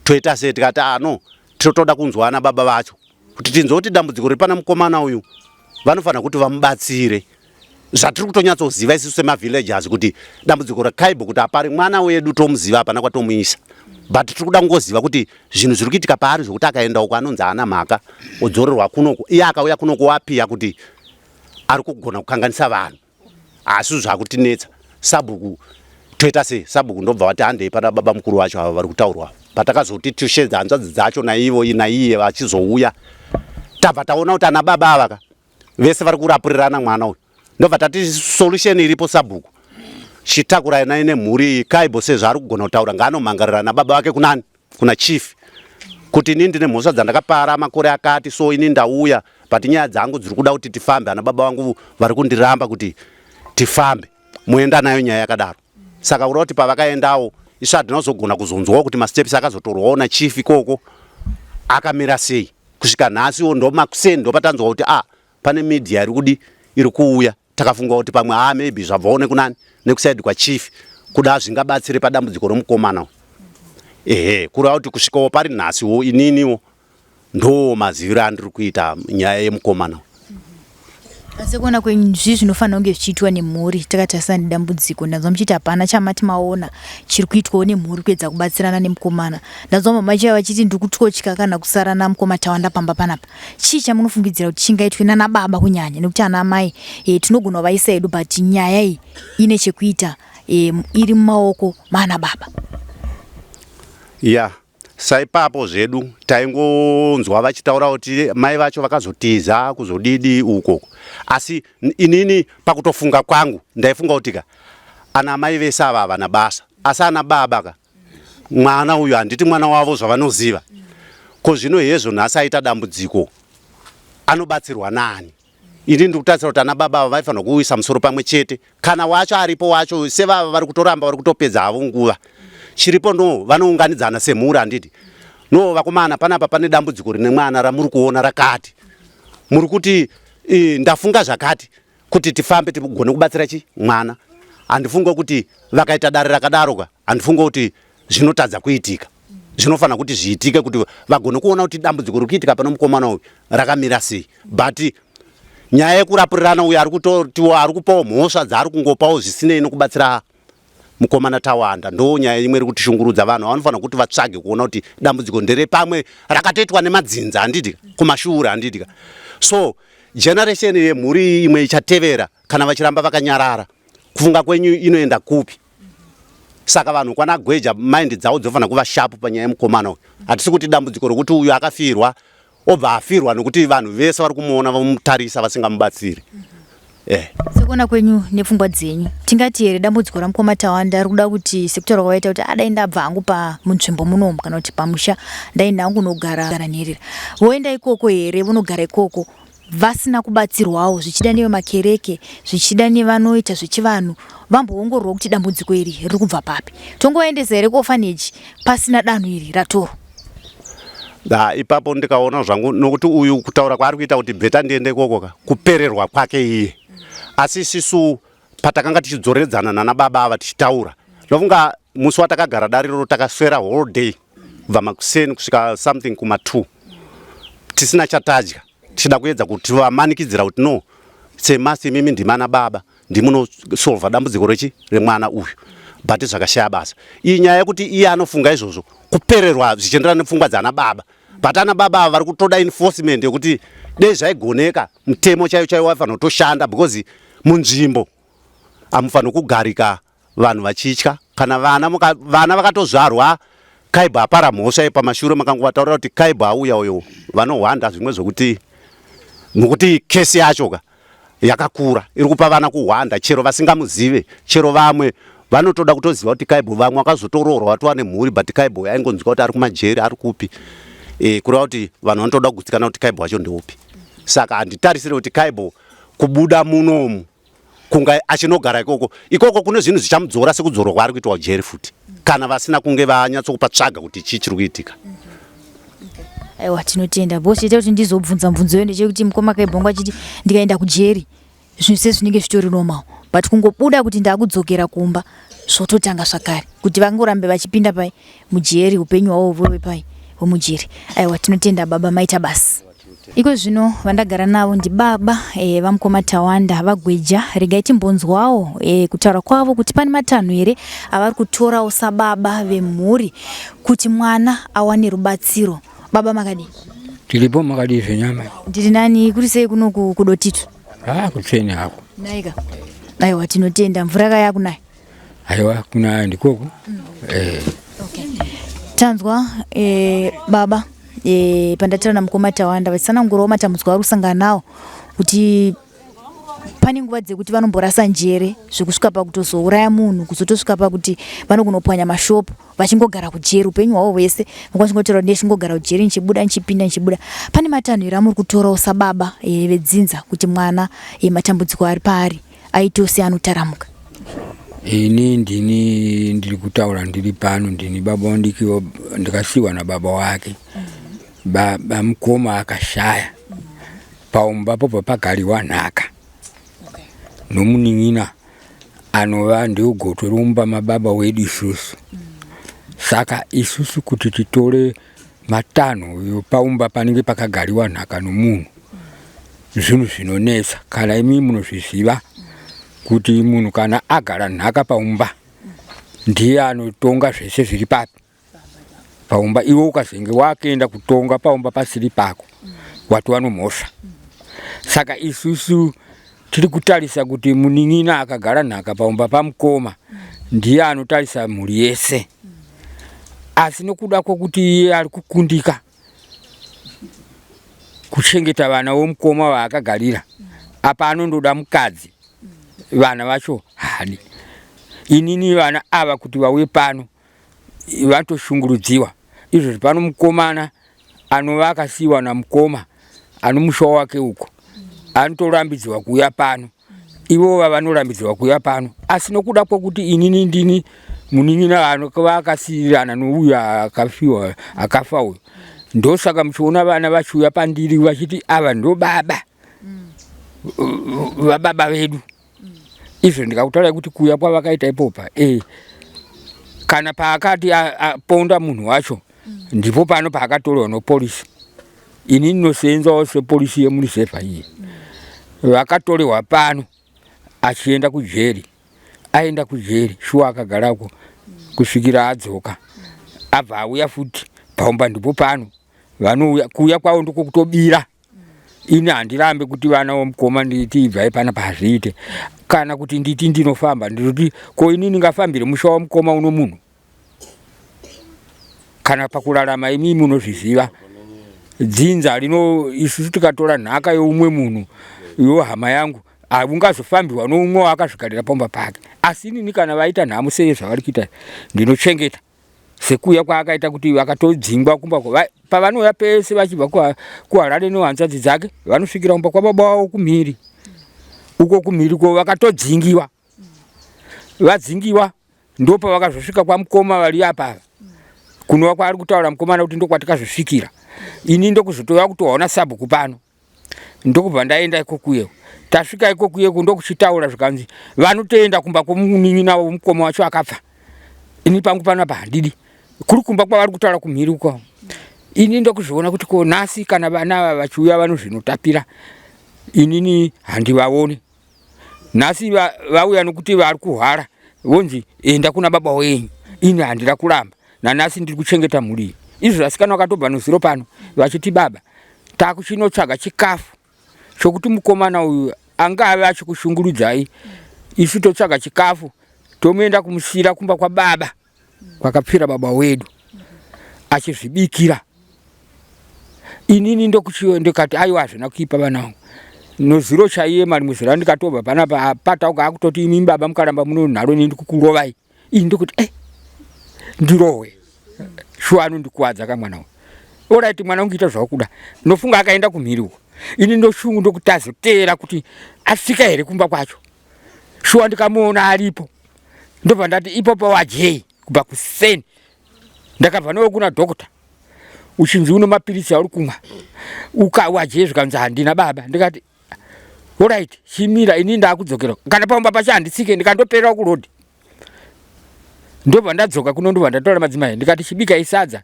toita sei? Tikati ano tinotoda kunzwa ana baba vacho kuti tinzwe kuti dambudziko riri pana mukomana uyu, vanofanira kuti vamubatsire. Zvatiri kutonyatsoziva isusu semavillagers kuti dambudziko raKaibo kuti apari mwana wedu tomuziva, hapana kwatomuisa, but tiri kuda kungoziva kuti zvinhu zviri kuitika paari zvokuti akaenda uko anonzi haana mhaka odzorerwa kunoko, iye akauya kunoko wapiya kuti ari kugona kukanganisa vanhu, asi zvakutinetsa sabhuku, toita sei? Sabhuku ndobva vati handei pana baba mukuru vacho ava vari kutaurwa. Patakazoti tishedza hanzvadzi dzacho naivo naiye vachizouya, tabva taona kuti ana baba ava ka vese vari kurapurirana mwana uyu. Ndobva tati solution iripo sabhuku, chitakurai nai nemhuri iyi Kaibo sezvo ari kugona kutaura, ngaanomhangarira nababa vake kunani, kuna chief, kuti inini ndine mhosva dzandakapara makore akati, so ini ndauya, but nyaya dzangu dziri kuda kuti tifambe, ana baba vangu vari kundiramba kuti tifambe, muenda nayo nyaya yakadaro. Saka kureva kuti pavakaendawo isu hatina kuzogona kuzonzwawo kuti masteps akazotorwawo nachief ikoko akamira sei. Kusvika nhasiwo ndomakuseni ndopatanzwa kuti ah, pane media iri kudi iri kuuya. Takafunga kuti pamwe ah, maybe zvabvawo nekunani, nekusaidi kwachief, kuda zvingabatsire padambudziko romukomana uyu. Ehe, kureva kuti kusvikawo pari nhasiwo ininiwo ndo maziviro andiri kuita nyaya yemukomana uyu. Asi kuona kwenyu zvii zvinofanira kunge zvichiitwa nemhuri takatarisana nedambudziko? Ndanzwa muchiti hapana chamati maona chiri kuitwawo nemhuri kuedza kubatsirana nemukomana. Ndanzwa mama chaivo vachiti ndiri kutotya kana kusara namukoma Tawanda pamba panapa. Chii chamunofungidzira kuti chingaitwe nana baba kunyanya, nekuti ana mai tinogona kuvaisa hedu, but nyaya iyi ine chekuita iri mumaoko maana baba? Ya, saipapo zvedu taingonzwa vachitaura kuti mai vacho vakazotiza kuzodidi ukoko, asi inini pakutofunga kwangu ndaifunga kuti ka ana mai vese ava havana basa, asi ana baba ka mwana uyu handiti mwana wavo zvavanoziva ko zvino hezvo nhasi aita dambudziko anobatsirwa nani? Ini ndiri kutarisira kuti ana baba ava vaifanirwa kuisa musoro pamwe chete, kana wacho aripo wacho sevava vari kutoramba vari kutopedza havo nguva. Chiripo no vanounganidzana semhuri, handiti no vakomana, panapa pane dambudziko rine mwana ramuri kuona rakati, muri kuti ndafunga zvakati kuti tifambe tigone kubatsira chi mwana. Handifunge kuti vakaita dare rakadaro ka, handifunge kuti zvinotadza kuitika. Zvinofanira kuti zviitike kuti vagone kuona kuti dambudziko riri kuitika pano mukomana uyu rakamira sei. But nyaya yekurapurirana uyu ari kutotiwo ari kupawo mhosva dzaari kungopawo zvisinei nokubatsira mukomana Tawanda, ndo nyaya imwe iri kutishungurudza. Vanhu vanofanira kuti vatsvage kuona kuti dambudziko nderepamwe rakatoitwa nemadzinza, handidi kumashure, handidi. So generation yemhuri imwe ichatevera kana vachiramba vakanyarara, kufunga kwenyu inoenda kupi? Saka vanhu kwana Gweja mind dzavo dzofanira kuva sharp panyaya yemukomana uyu. Hatisi kuti dambudziko rokuti uyu akafirwa obva afirwa nokuti vanhu vese vari kumuona vomutarisa vasingamubatsiri. Sekuona kwenyu nepfungwa dzenyu, tingati here dambudziko ramukoma Tawanda riri kuda kuti, sekutaura kwavaita kuti adai ndabva hangu pamunzvimbo munomu kana kuti pamusha, ndaenda hangu kunogara nherera, voenda ikoko here, vonogara ikoko vasina kubatsirwawo, zvichida nevemakereke, zvichida nevanoita zvechivanhu, vamboongororwa kuti dambudziko iri riri kubva papi? Tongovaendesa here kuorphanage pasina danho iri ratorwa? Da ipapo ndikaona zvangu nokuti uyu kutaura kwaari kuita kuti better ndiende ikoko ka, kupererwa kwake iye. Asi isisu patakanga tichidzoredzana nana baba ava tichitaura, ndofunga musi watakagara dariro takaswera whole day kubva makuseni kusvika something kuma 2 tisina chatadya, tichida kuedza kuti vamanikidzira kuti no, semasi imimi ndimana baba, ndimunosolva dambudziko rechi remwana uyu, but zvakashaya basa. Iyi nyaya yekuti iye anofunga izvozvo kupererwa zvichienderana nepfungwa dzana baba, but ana baba ava vari kutoda enforcement yekuti dei zvaigoneka mutemo chaiyo chaiwo waifanira kutoshanda, because munzvimbo hamufaniri kugarika vanhu vachitya. Kana vana vana vakatozvarwa Kaibha apara mhosva yepamashure, makangovataurira kuti Kaibha auya uyo, vanohwanda zvimwe zvokuti nokuti kesi yacho ka yakakura iri kupa vana kuhwanda, chero vasingamuzive, chero vamwe vanotoda kutoziva kuti Kaibho. Vamwe vakazotoroorwa vatova nemhuri, but Kaibho aingonzwa kuti ari kumajeri ari kupi. Kureva kuti vanhu vanotoda kugutsikana kuti Kaibho wacho ndeupi. Saka handitarisire kuti Kaibho kubuda munomu kunga achinogara ikoko ikoko kune zvinhu zvichamudzora sekudzorwa kwaari kuitwa jeri futi, kana vasina kunge vanyatsokupatsvaga kuti chii chiri kuitika. Aiwa, tinotenda boss. Ita kuti ndizobvunza mubvunzo iyo ndechekuti mukoma Kaibhongo achiti ndikaenda kujeri zvinhu sezvinenge zvitori normal, but kungobuda kuti ndakudzokera kumba zvototanga zvakare, kuti vangorambe vachipinda pai mujeri upenyu hwavo vuve pai hwemujeri. Aiwa, tinotenda baba, maita basa. Iko zvino vandagara navo ndibaba vamukoma Tawanda, vaGweja. Regai timbonzwawo kutaura kwavo kuti pane matanho here avari kutorawo sababa vemhuri kuti mwana awane rubatsiro. Baba, makadii? Tiripo, makadii zvenyama? Ndiri nani. Kuri sei kuno kuDotito? Ah, kutsvene hako. Naika. Aiwa, tinotenda. Mvura kaya kunaya? Aiwa, kunaya ndikoko. Okay. Tanzwa baba pandataura namukoma Tawanda vachitsanangurawo matambudziko avari kusangana nawo, kuti pane nguva dzekuti vanomborasa njere zvekusvika pakutozouraya munhu, kuzotosvika pakuti vanokunopwanya mashopu vachingogara kujeri upenyu hwavo hwese, vachingotaura kuti ndechingogara kujeri, ndichibuda ndichipinda ndichibuda. Pane matanho here amuri kutorawo sababa vedzinza kuti mwana matambudziko ari paari aitewo seanotaramuka? Ini ndini ndiri kutaura ndiri pano, ndini baba wandikiwa, ndikasiyiwa nababa wake. Baba mukoma akashaya, paumba pobva pagariwa nhaka nomunin'ina anova ndiwo gotwe romumba mababa wedu isusu. Saka isusu kuti titore matanho paumba panenge pakagariwa nhaka nomunhu, zvinhu zvinonetsa. Kana imi munozviziva kuti munhu kana agara nhaka paumba ndiye anotonga zvese zviri papi paumba. Iwe ukazenge wakuenda kutonga paumba pasiri pako, watova nomhosva. Saka isusu tiri kutarisa kuti munin'ina akagara nhaka paumba pamukoma ndiye anotarisa mhuri yese, asi nokuda kwokuti iye ari kukundika kuchengeta vana vomukoma vaakagarira apa, anondoda mukadzi, vana vacho haadi. Inini vana ava kuti vauye pano vatoshungurudziwa izvozvi. Pano mukomana anova akasiyiwa namukoma anomusha wake uko anotorambidziwa kuuya pano, ivova vanorambidziwa kuuya pano, asi nokuda kwokuti inini ndini munin'ina vaakasiyirirana nouyu akafiwa akafa uyu, ndosaka muchiona vana vachiuya pandiri vachiti ava ndo baba vababa vedu. Izvo ndikakutaurai kuti kuuya kwavakaita ipopa e kana paakati aponda munhu wacho ndipo pano paakatorwa nopolisi. Ini ndinosenzawo sepolisi yemurizevha iye. Vakatorewa pano achienda kujeri. Aenda kujeri shuwa akagarako kusvikira adzoka. Abva auya futi paumba ndipo pano. Vanouya kuuya kwavo ndiko kutobira. Ini handirambe kuti vana vomukoma nditi ibvai pana pahazviite. Kana kuti nditi ndinofamba ndinoti ko ini ndingafambire musha wamukoma uno munhu. Kana pakurarama imi munozviziva. Dzinza rino isusu tikatora nhaka youmwe munhu yo hama yangu haungazofambirwa noumwe waakazvigarira pamba pake. Asi inini kana vaita nhamo sei zvavari kuita ndinochengeta. Sekuuya kwaakaita kuti vakatodzingwa kumba pavanouya pese vachibva kuHarare nehanzvadzi dzake vanosvikira kumba kwababa wavo kumhiri. Uko kumhiri ko vakatodzingiwa. Vadzingiwa ndopavakazosvika kwamukoma vari apa ava. Kunova kwaari kutaura mukomana kuti ndokwatikazosvikira. Ini ndokuzotouya kutoona sabhuku pano. Ndokubva ndaenda ikokuye. Tasvika ikokuye ndokuchitaura zvikanzi vanotoenda kumba kwomunin'ina womukoma wacho akabva. Ini pangu panapa handidi. Kuri kumba kwavari kutaura kumhiri uko. Ini ndokuzviona kuti ko nhasi kana vana ava vachiuya vanozvinotapira. Inini handivaoni. Nhasi vauya nokuti vari kuhwara vonzi enda kuna baba wenyu. Ini handida kuramba. Nanhasi ndiri kuchengeta mhuri iyi. Izvo vasikana vakatobva nozuro pano vachiti baba takuchinotsvaga chikafu chokuti mukomana uyu angave achikushungurudzai. Isu totsvaga chikafu tomuenda kumusira kumba kwababa kwakapfira baba wedu achizvibikira. Inini ndokuchiyo ndikati aiwa hazvina kuipa vana vangu. Nozuro chaiye marimwe zuro andikatobva panapa apatauka akutoti imi baba mukaramba muno nharo ini ndikukurovai. Ini ndokuti ndirohwe. Shuwa anondikuwadza ka mwana uyu. Alright mwana wangu ita zvawakuda. Ndofunga akaenda kumhiri uko. Ini ndoshungu ndokuti azoteera kuti asvika here kumba kwacho. Shuwa ndikamuona aripo. Ndobva ndati ipopo wajei kubva kuseni. Ndakabva nawo kuna doctor. Uchinzi uno mapiritsi auri kumwa. Ukawajei zvikanzi handina baba. Ndikati alright chimira ini ndakudzokera. Kana paumba pacho handitsike ndikandopera kuroad. Ndobva ndadzoka kuno ndobva ndatora madzimai ndikati chibika isadza.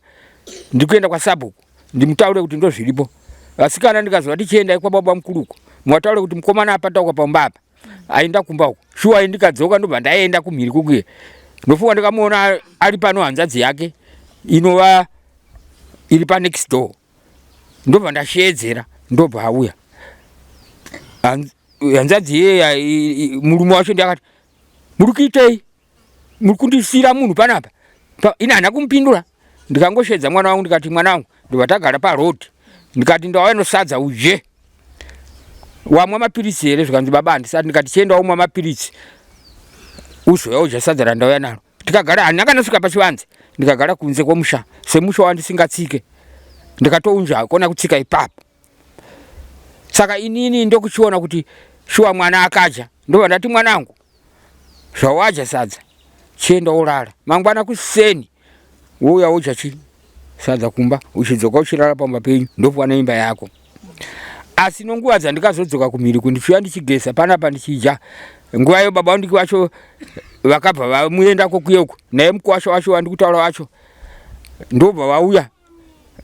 Ndikuenda kwasabhuku ndimutaure kuti ndozviripo. Vasikana ndikazovati chiendai kwababa mukuru uko. Mwataure kuti mukomana apatauka paumba apa. Aenda kumba uko. Shuwa ndikadzoka ndobva ndaenda kumhiri kukuye. Ndofunga ndikamuona ari pano hanzvadzi yake inova iri pa next door. Ndobva ndasheedzera ndobva auya. Hanzvadzi iyeya murume wacho ndakati muri kuitei? Muri kundisiira munhu panapa? Ini handina kumupindura. Ndikangosheedza mwana wangu ndikati mwana wangu ndobva tagara pa road. Ndikati ndauya nosadza udye. Wamwa mapiritsi here? Zvikanzi baba handisati. Ndikati chienda womwa mapiritsi uzouya udya sadza randauya naro. Tikagara handina kana kusvika pachivanze. Ndikagara kunze kwomusha semusha wandisingatsike. Ndikatounza kona kutsika ipapo. Saka inini ndokuchiona kuti shuwa mwana akadya. Ndobva ndati mwanangu zvawadya sadza chienda worara. Mangwana kuseni wouya wodya chi sadza kumba uchidzoka uchirara pamba penyu ndokuwana imba yako. Asi nonguva dzandikazodzoka kumhiri kundichiuya ndichigeza panapa ndichidya nguva iyo baba vandiki vacho vakabva vamuendako kuye uko naye mukuwasha wacho wandikutaura wacho ndobva vauya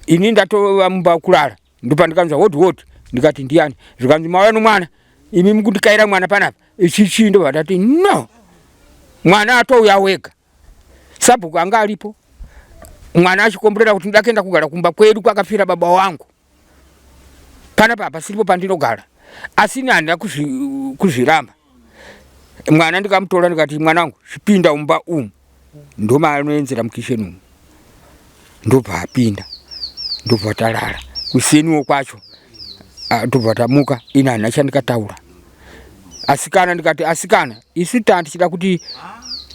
ini ndatova mumba kurara ndopandikanzwa woti woti ndikati ndiyani zvikanzi mauya nomwana imi mukundikaira mwana panapa ichi chii ndobva ndati no mwana atouya wega. Sabhuku anga aripo mwana achikomborera kuti ndoda kuenda kugara kumba kwedu kwakafira baba wangu. Panapa hapasiripo pandinogara asi ini handina kuzviramba. Mwana ndikamutora ndikati mwana wangu chipinda mumba umu ndomaanoenzera mukisheni umu. Ndobva apinda ndobva tarara kuseniwo kwacho ndobva tamuka ini handina chandikataura. Asikana ndikati asikana isu tanga tichida kuti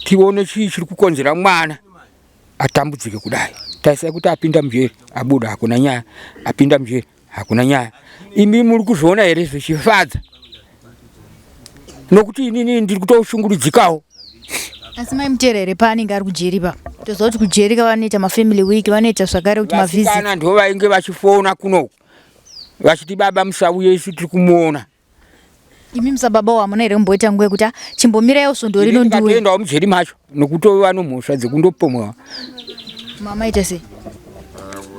tione chii chiri kukonzera mwana atambudzike kudai. Tarisai kuti apinda mujeri abuda hakuna nyaya, apinda mujeri hakuna nyaya. Imi muri kuzviona here zvichifadza? Nokuti inini ndiri kutoshungurudzikawo. Asi mai Mutera here paanenge ari kujeri pa? Toziva kuti kujeri ka vanoita mafamily week, vanoita zvakare kuti mavisit. Vasikana ndivo vainge vachifona kunoku vachiti baba musauye isu tiri kumuona. Imi musababa wamuna here kumboita nguva yekuti ah, chimbomiraiwo svondo rino ndiwe. Ndikatoendawo mujeri macho nokutova nomhosva dzekundopomwewa. Mamaita sei?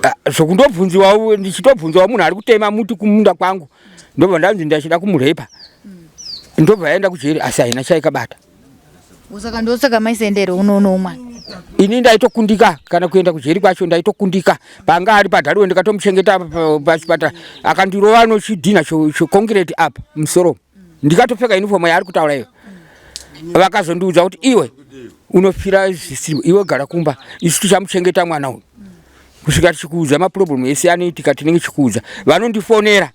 Ah, zvokundobvunziwa ndichitobvunziwa munhu ari kutema muti kumunda kwangu ndobva ndanzi ndachida kumurepa ndobva yaenda kujeri asi haina chaikabata. Saka ndosaka maisaenda here unoonawo mwana? Ini ndaitokundika kana kuenda kujeri kwacho ndaitokundika. Panga ari padhariwe ndikatomuchengeta pachipatara akandirova nochidhina chekongireti apa musoro. Ndikatopfeka uniform yaari kutaura iyo. Vakazondiudza kuti iwe unofira zvisimo iwe gara kumba isu tichamuchengeta mwana uyu kusvika tichikuudza maproblem ese anoitika tinenge tichikuudza. Vanondifonera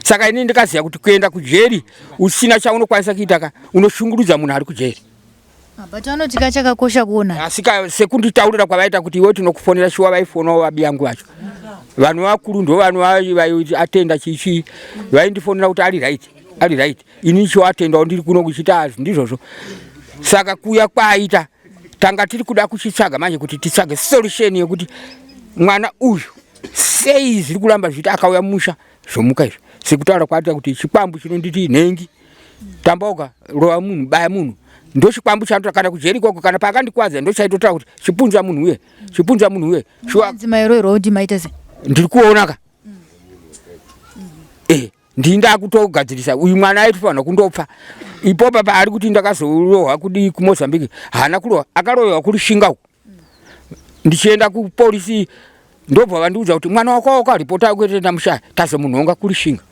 saka ini ndikaziva kuti kuenda kujeri usina chaunokwanisa kuita ka unoshungurudza munhu ari kujeri. Ah, but vanoti ka chakakosha kuona. Asi ka sekunditaurira kwavaita kuti iwe tinokufonera shuwa vaifonawo vabiyangu vacho vanhu vakuru ndo vanhu vaiatenda chichii vaindifonera kuti ari right ari right ini chiwatendawo ndiri kuno kuchita azvi ndizvozvo saka kuya kwaaita tanga tiri kuda kuchitsvaga manje kuti titsvage solution yekuti mwana uyu sei zviri kuramba zvichiti akauya musha zvomuka izvi sekutaura kwaita kuti chikwambu chinonditi nhengi tambauka rova munhu baya munhu ndochikwambu chanotora kana kujeri ikoko kana paakandikwadza ndochaitotaura kuti chipunza munhu uye chipunza munhu uye shuwa maita sei ndiri kuona ka eh ndini ndakutogadzirisa uyu mwana aitofanira kundopfa ipopa paari kuti ndakazorohwa kudii kumozambique haana kurohwa akarohwa kurishinga uku ndichienda kupolisi ndobva vandiudza kuti mwana wako wakaripota kuenda mushaya tazomunhonga kurishinga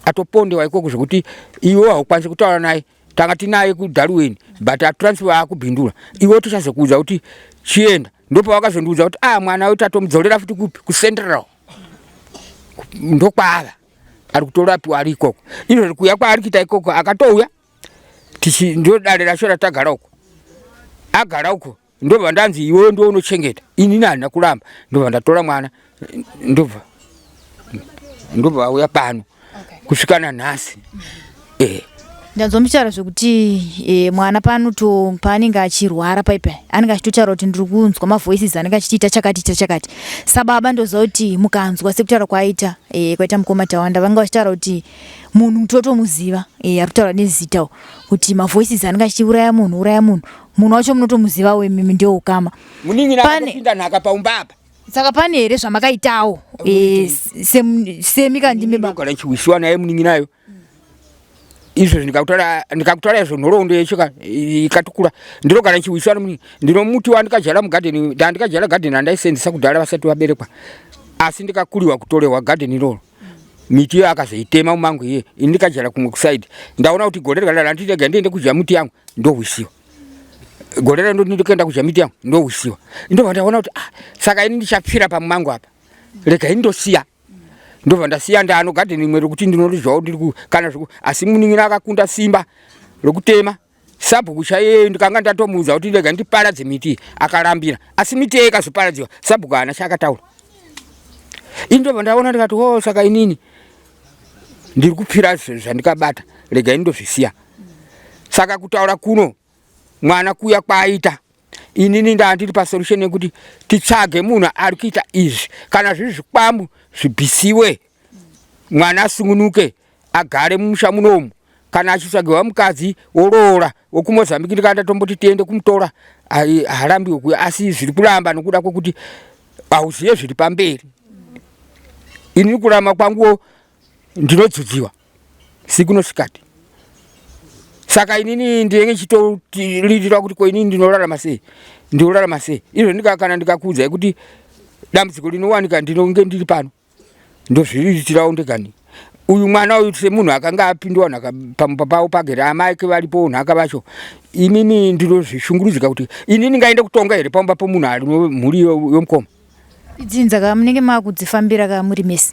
atopondewa ikoko zvekuti iwe haukwanisi kutaura naye tanga tinaye kudaruweni but atransfer akubhindura iwe tichazokuudza kuti chienda ndopavakazondiudza kuti ah mwana uyu tatomudzorera futi kupi kucentral ndokwaava ari kutorapiwa ari ikoko izvozvi kuuya kwaari kuita ikoko akatouya tichi ndo dare racho ratagara uko agara uko ndobva ndanzi iwewe ndiwe unochengeta inini handina kuramba ndobva ndatora mwana ndobva ndobva auya pano kusvika nanhasi eh. Ndanzwa muchitaura zvekuti e, mwana panoto paanenge achirwara paipa anenge achitotaura kuti ndiri kunzwa mavoices anenge achitiita chakati ita chakati. Sababa ndoziva kuti mukanzwa sekutaura kwaaita e, kwaita mukoma Tawanda vanga vachitaura kuti munhu totomuziva e, ari kutaura nezita kuti mavoices anenge achiuraya munhu uraya munhu munhu wacho munotomuzivawo imimi ndio ukama. Munin'ina akapinda nhaka paumba apa. Saka pane here zvamakaitawo e, semi kandimi baba? Ndogara ndichiwisiwa naye munin'inayo. Izvo ndikakutaura ndikakutaura izvo nhoroondo yacho ka ikatukura ndinogara ndichiwiswa nomunhu ndinomuti wandikadyara mugadheni ndandikadyara gadheni randaisenzesa kudhara vasati vaberekwa asi ndikakuriwa kutorehwa gadheni iroro miti iyo akazoitema mumango iye ini ndikadyara kumwe kusaidi ndaona kuti gore rikadaro handirega ndiende kudya miti yangu ndohwisiwa gore rando ndikuenda kudya miti yangu ndohwisiwa ndobva ndaona kuti ah, saka ini ndichapfira pamumango apa rega ini ndosiya ndobva ndasiya ndano garden rimwe rekuti ndinoridyawo ndiri kana zvoku asi munin'ina akakunda simba rokutema sabhuku chaiye ndikanga ndatomuudza kuti rega ndiparadze miti akarambira asi miti iye ikazoparadziwa sabhuku haana chaakataura ini ndobva ndaona ndikati o oh, saka inini ndiri kupfira zvandikabata rega ini ndozvisiya saka kutaura kuno mwana kuya kwaaita inini ndandiri pasolution yekuti titsvage munhu ari kuita izvi kana zviri zvikwambu zvibvisiwe mwana asungunuke agare mumusha munomu kana achitsvagirwa mukadzi woroora wekumozambiki ndikanda tomboti tiende kumutora haarambiwe kuya asi zviri kuramba nokuda kwekuti hauzive zviri pamberi ini kurama kwanguwo ndinodzudziwa siku nosikati saka inini ndinenge chitoririra kuti ko inini ndinorarama sei ndinorarama sei izvo ndika kana ndikakuudzai kuti dambudziko rinowanika ndinonge ndiri pano ndozviriritirawo ndegani uyu mwana uyu semunhu akanga apindwa nhaka pamupapa pavo pagere amai ke varipo nhaka vacho inini ndinozvishungurudzika kuti inini ngaende kutonga here pamba pomunhu ari mhuri yomukoma Idzinza ka munenge makudzifambira ka muri mese.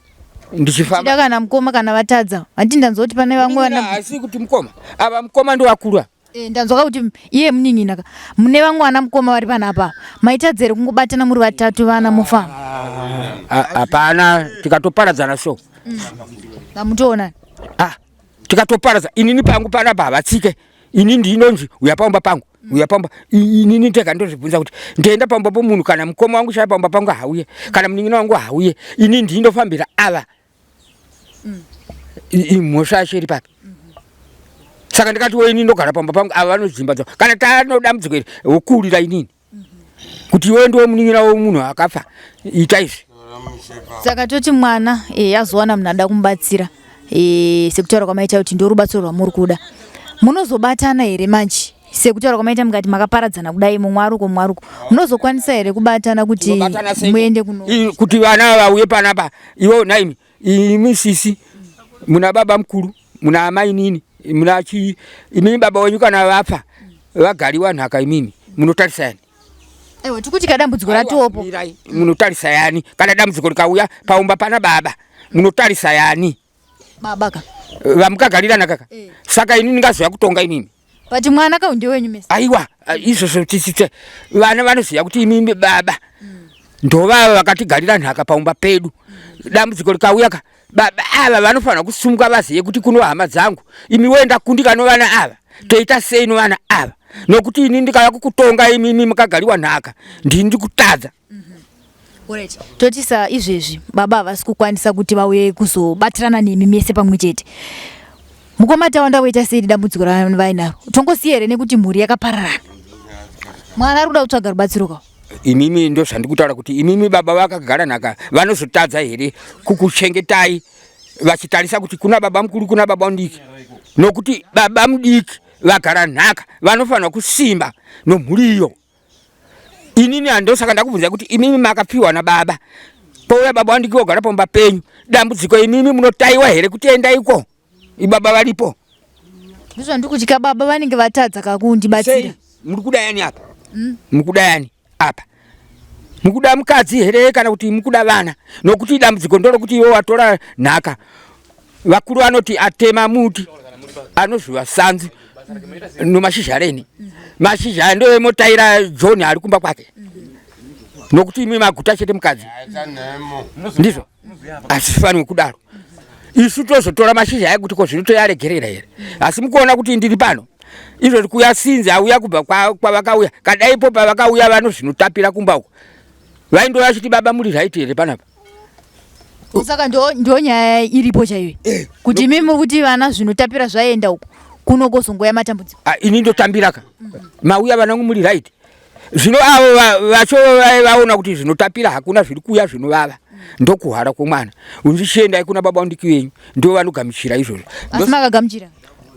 Ndichifamba. Kana mukoma kana vatadza. Hanti ndanzwa kuti pane vamwe vana. Asi kuti mukoma. Ava mukoma ndovakuru. Eh, ndanzwa kuti iye munin'ina ka. Mune vamwe vana mukoma vari panapa. Maitadza here kungobatana muri vatatu vana mofamba? Hapana tikatoparadzana so. Hamutoonani. Ah, tikatoparadza inini pangu panapa havatsike. Ini ndinonzi uya paumba pangu. Uya pamba inini ndega ndozvibvunza kuti ndienda pamba pomunhu kana mukoma wangu chaiye pamba pangu hauye kana munin'ina wangu hauye ini ndinofambira ava mm. Mhosva yacho iri papi? Saka ndikati wo ini ndogara pamba pangu, ava vanodzimba dzavo. Kana tano dambudziko iri wokurira inini kuti iwe ndiwe munin'ina wemunhu akafa, ita izvi. Saka toti mwana azowana munhu ada kumubatsira, sekutaura kwamaita kuti ndorubatsiro rwamuri kuda, munozobatana here manje? Sekutaura kwamaita mukati makaparadzana kudai, mumwe ari uko mumwe ari uko, munozokwanisa here kubatana kuti Tinobatana seiko? muende kuno Kuti vana vauye panapa, iwe naimi imi sisi muna baba mukuru, muna amai nini, muna chii, imimi baba wenyu kana vafa vagariwa nhaka, imimi munotarisa yani? Aiwa, tikuti kadambudziko ratopo. Mirai, munotarisa yani kana dambudziko rikauya paumba pana baba, munotarisa yani? Baba ka. Vamukagarira nhaka ka. Saka ini ndingazoya kutonga imimi? But mwana ka ndewenyu mese. Aiwa, izvozvo tisite vana vanoziva kuti imimi baba ndovava vakatigarira nhaka paumba pedu. Dambudziko rikauya ka, baba ava vanofanira kusumuka vazive kuti kuno hama dzangu. Imi wenda kundika novana ava, toita sei novana ava? Nokuti ini ndikauya kukutonga imimi makagariwa nhaka, ndini ndikutadza. Alright. Toti sa izvezvi baba havasi kukwanisa kuti vauye kuzobatirana nemi mese pamwe chete. Mukoma Tawanda voita sei dambudziko ravainaro? Tongosiya here nekuti mhuri yakapararana? Mwana ari kuda kutsvaga rubatsiro ka. Imimi ndo zvandikutaura kuti imimi baba vakagara nhaka vanozotadza here kukuchengetai vachitarisa kuti kuna baba mukuru kuna baba mudiki? Nokuti baba mudiki vagara nhaka vanofanira kusimba nomhuri iyo. Inini handosaka ndakubvunza kuti imimi makapiwa nababa, pouya baba wandiki wogara pamba penyu, dambudziko imimi munotaiwa here kuti enda iko ibaba varipo? Ndizvo ndiri kuti baba vanenge vatadza kakundibatsira. Sei? Muri kuda yani apa? Muri kuda yani apa? Mukuda mukadzi here kana kuti mukuda vana? Nokuti dambudziko ndorokuti iwe watora nhaka. Vakuru vanoti atema muti anozviva sanzu nomashizha reni. Mashizha aya ndoemotaira John ari kumba kwake, nokuti imi maguta chete mukadzi. Ndizvo asifanirwi kudaro. Isu tozotora mashizha aya kuti ko zvino toyaregerera here? Asi mukuona kuti ndiri pano izvozvi kuya sinzi auya kubva kwavakauya kadaipo pavakauya vanozvinotapira kumba uko vaindova vachiti baba muri right here panapa? Saka ndo nyaya iripo chaiyo kuti imi muri kuti vana zvinotapira zvaenda uko kuno kozongoya matambudziko. Ah, ini ndotambira ka mauya vanangu muri right. Zvino avo vacho vaona kuti zvinotapira hakuna zviri kuuya zvinovava, ndokuhwara kwomwana unzichiendai kuna baba ndiki venyu, ndo vanogamuchira izvozvo. Asi makagamuchira?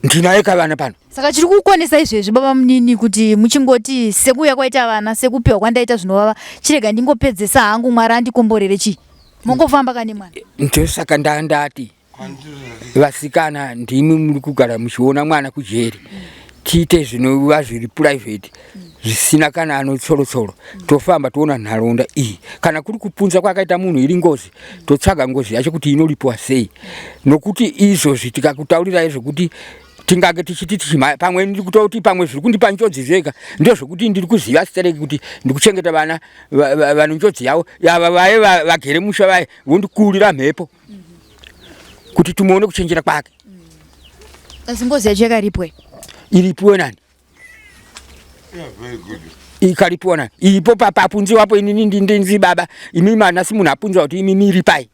Ndinaye kavana pano. Saka chiri kukonesa izvezvi baba munini kuti muchingoti sekuuya kwaita vana, sekupiwa kwandaita zvinovava, chirega ndingopedzesa hangu, Mwari andikomborere, chii mongofamba kane mwana? Ndosaka ndandati vasikana ndimi muri kugara muchiona mwana kujeri, tiite zvinova zviri private zvisina kana anotsorotsoro, tofamba toona nharaunda iyi. Kana kuri kupunza kwakaita munhu iri ngozi, totsvaga ngozi yacho kuti inoripiwa sei. Nokuti izvozvi tikakutaurirai zvekuti tingange tichiti tichima pamwe ndiri kutoti pamwe zviri kundipa njodzi zvega ndezvekuti ndiri kuziva stereki kuti ndikuchengeta vana vane njodzi yavo ava vaye vagere musha vaye vondikurira mhepo kuti timuone kuchenjera kwake. Asi ngozi yacho yakaripwa? Iripiwe nani? Ikaripiwa nani? Ipo papunziwapo inini ndinzi baba imi manasi munhu apunziwa kuti imi miripai,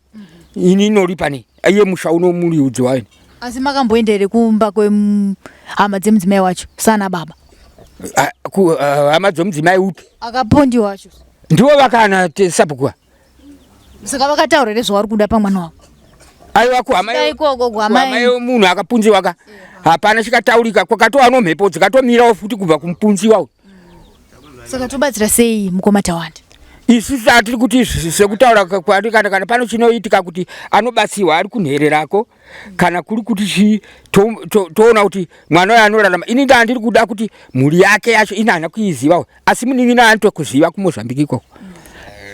ini inoripa nei? Iye musha uno muriudzi wayo. Asi makamboenda here kumba kwehama dzemudzimai wacho sana baba? Ah, hama dzomudzimai upi? Akapondiwa wacho. Ndivo vakana sabhukuwa. Saka vakataura here zvavari kuda pamwana wavo? Aiwa, kuhama Svikai ikoko kuhama kuhama yemunhu akapunziwa ka hapana chikataurika, kwakatova nomhepo dzikatomirawo futi kubva kumupunziwa uyu. Saka tobatsira sei mukoma Tawanda? Isu tatiri kuti sekutaura kwati kana pano chinoitika kuti anobatsirwa ari kunhererako, kana kuri kuti chii, toona kuti mwana uyu anorarama. Ini ndandiri kuda kuti mhuri yake yacho ini handina kuiziva, asi munin'ina anotokuziva kuMozambique ikoko.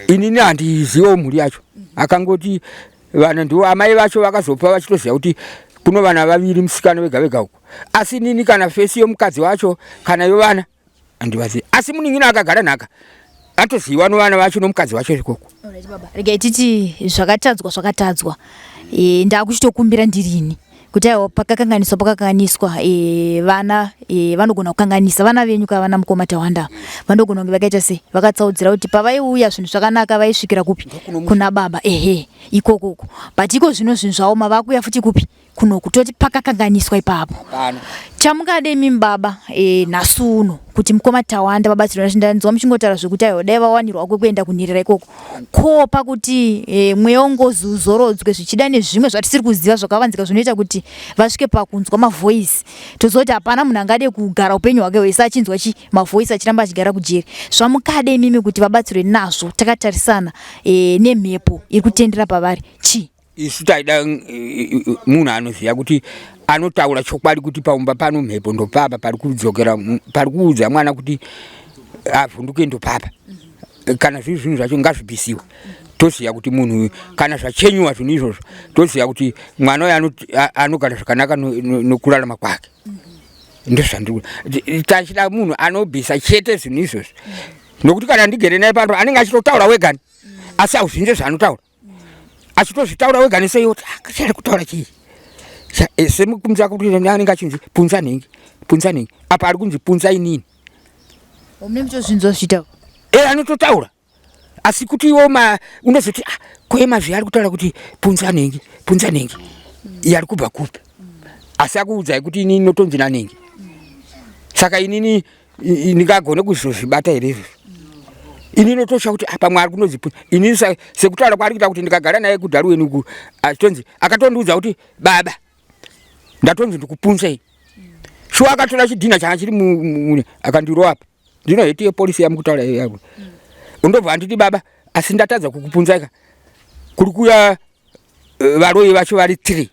Inini handizivawo mhuri yacho, akangoti vana ndivo amai vacho vakazopa vachitoziva kuti kuno vana vaviri musikana vega vega uko, asi inini kana fesi yomukadzi wacho kana yovana handivazivi, asi munin'ina akagara nhaka atoziva novana vacho nomukadzi wacho ikoko. Alright, baba regai titi zvakatadzwa zvakatadzwa. Ndakuchitokumbira ndirini kuti aiwa, pakakanganiswa pakakanganiswa. Vana vanogona kukanganisa, vana venyu ka vana mukoma Tawanda vanogona kunge vakaita sei, vakatsaudzira kuti pavaiuya zvinhu zvakanaka vaisvikira kupi? Kuna baba, ehe, ikokoko. But iko zvino zvinhu zvaoma, vakuuya futi kupi? Kunoku toti pakakanganiswa ipapo. Chamungade imimi baba e, nhasi uno kuti mukoma Tawanda vabatsirwe ndanzwa muchingotaura zvekuti aiwa dai vawanirwa kwekuenda kunherera ikoko. Ko pakuti e, mweya wengozi uzorodzwe zvichida nezvimwe zvatisiri kuziva zvakavanzika zvinoita kuti vasvike pakunzwa mavoice tozoti hapana munhu angade kugara upenyu hwake hwese achinzwa chi mavoice achiramba achigara kujeri. Zvamukade imimi kuti vabatsirwe nazvo takatarisana e, nemhepo iri kutendera pavari chii? Isu taida munhu anoziva kuti anotaura chokwadi kuti paumba pano mhepo ndopapa pari kudzokera pari kuudza mwana kuti avhunduke ndopapa kana zviri zvinhu zvacho ngazvibisiwe toziva kuti munhu kana zvachenyiwa zvinhu izvozvo toziva kuti mwana uyo anogara zvakanaka nokurarama kwake ndozvandiri tachida munhu anobvisa chete zvinhu izvozvo nokuti kana ndigere naye pano anenge achitotaura wegani asi hauzvinzwe zvaanotaura achitozvitaura wega nesei kuti ah, chari kutaura chii eh, semukunzi akuti anenge achinzi punza nhingi punza nhingi apa ari kunzi punza inini mune muchozvinzwa zvichitaura e eh, anototaura asi kuti iwo ma unozoti ah, koye mazvi ari kutaura kuti punza nhingi punza nhingi iye ari kubva kupi asi akuudzai kuti inini notonzi nanhingi saka inini ndingagone kuzozvibata here izvozvo ini notosha kuti apa mwari kunonzi ini sekutaura kwaari kuita kuti ndikagara naye kudharuweni uku achitonzi akatondiudza kuti baba ndatonzi ndikupunzei shuwa akatora chidhina changa chiri mune akandirova apa ndino heti yepolisi yamukutaura iyo undobva anditi baba asi ndatadza kukupunzaika kuri kuya eh, varoyi vacho vari three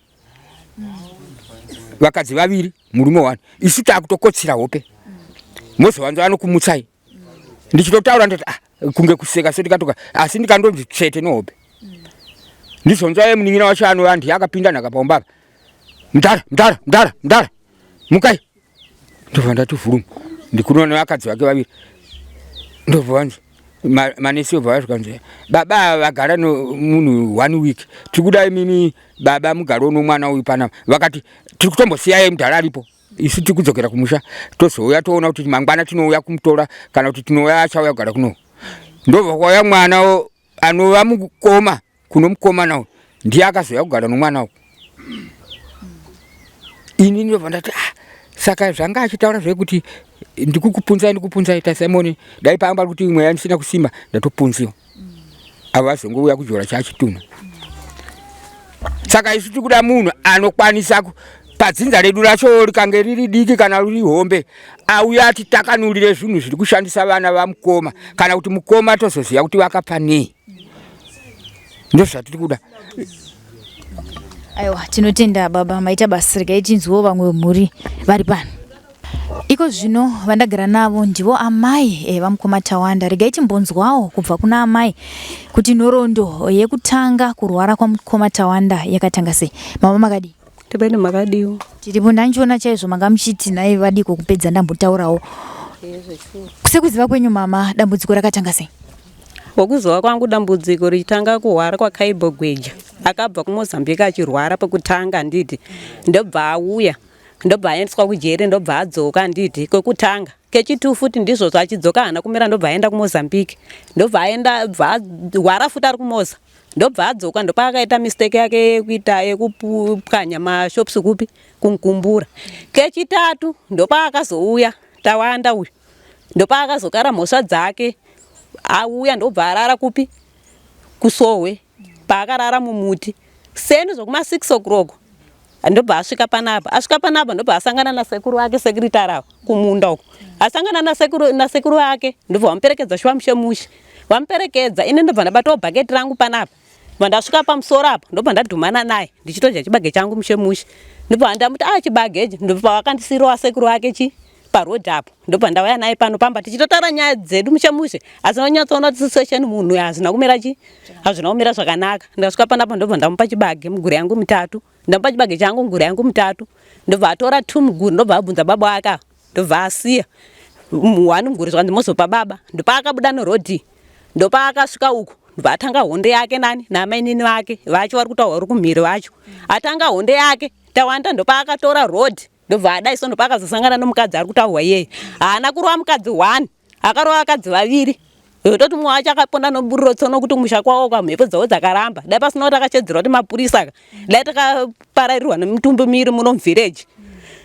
vakadzi vaviri murume wani isu takutokotsira hope mozovanza vanokumutsai ndichitotaura ndoti ah, kunge kuseka so ndikatoka asi ndikandonzi tsvete nehope ndizonzwa ye munin'ina wacho anova ndiye akapinda nhaka paumba apa mdara mdara mdara mdara mukai ndobva ndati vhurumu ndikuno nevakadzi vake vaviri ndobva vanzi manesi obva vasvika nzi baba ava vagara nomunhu one week tiri kuda imimi baba mugare nomwana uyu panapa vakati tiri kutombosiyai mudhara aripo isu tiri kudzokera kumusha tozouya toona kuti mangwana tinouya kumutora kana kuti tinouya achauya kugara kuno ndobva kwauya mwana anova mukoma kuno mukomana uyu ndiye akazouya kugara nomwana uyu ini ndobva ndati ah, saka zvanga achitaura zvekuti ndikukupunzai ndikupunzai tasimoni dai paamba kuti mweya ndisina kusimba ndatopunziwa avo vazongouya kudyora chachitunha saka isu tiri kuda munhu anokwanisa padzinza redu racho rikange riri diki kana riri hombe auya atitakanurire zvinhu zviri kushandisa vana vamukoma kana kuti mukoma tozoziva kuti vakapfa nei ndozvatiri kuda aiwa tinotenda baba maita basa regai tinzwewo vamwe vemhuri vari pano iko zvino vandagara navo ndivo amai eh, vamukoma tawanda regai timbonzwawo kubva kuna amai kuti nhoroondo yekutanga kurwara kwamukoma tawanda yakatanga sei mama makadii Tipeni makadiwo. Tiripo ndanchiona chaizvo manga muchiti nhai vadiko kupedza ndambotaurawo. Sekuziva kwenyu mama dambudziko rakatanga sei? Wokuzova kwangu dambudziko richitanga kuhwara kwaKaibo Gweja akabva kuMozambique achirwara pekutanga handiti ndobva auya ndobva aendeswa kujeri ndobva adzoka handiti kwekutanga kechitu futi ndizvozvo achidzoka haana kumira ndobva aenda kuMozambique ndobva aenda bva arwara futi ari kuMoza ndobva adzoka ndopaakaita mistake yake yekuita yekupwanya mashops kupi kunkumbura kechitatu ndopaakazouya tawanda uyu ndopaakazokara mhosva dzake auya ndobva arara kupi kusowe paakarara mumuti seni zvokuma 6 o'clock ndobva asvika panapa asvika panapa ndobva asangana nasekuru vake sekiritari ava kumunda uko asangana nasekuru nasekuru vake ndobva vamuperekedza shuwa mushe mushe vamuperekedza ini ndobva ndabatawo bhaketi rangu panapa bva ndasvika pamusoro apa ndobva ndadhumana naye ndichitodya chibage changu mushe mushe ndobva ndamuti a ah, chibage ichi ndobva vakandisiirawo sekuru vake chi paroad apo ndobva ndauya naye pano pamba tichitotaura nyaya dzedu mushe mushe asi ndonyatsoona kuti situation munhu hazvina kumira chi hazvina kumira zvakanaka ndasvika panapa ndobva ndamupa chibage muguri yangu mitatu ndamupa chibage changu muguri yangu mitatu ndobva atora two muguri ndobva abvunza baba wake ava ndobva asiya one muguri zvakanzi mozopa baba ndopaakabuda nerodhi ndopaakasvika uku ndobva atanga hondo yake nani namainini vake vacho vari kutaura uri kumhiri vacho atanga hondo yake tawanda ndopaakatora rodhi ndobva adai so ndopaakazosangana nomukadzi ari kutaurwa iyeye haana kurova mukadzi one akarova vakadzi vaviri Zvekutoti mumwe wacho akaponda noburiro tsono kuti kumusha kwavo kwamhepo dzavo dzakaramba. Dai pasina kuti akashedzerwa kuti mapurisa ka. Dai takaparairirwa nemitumbi miiri muno muvhireji.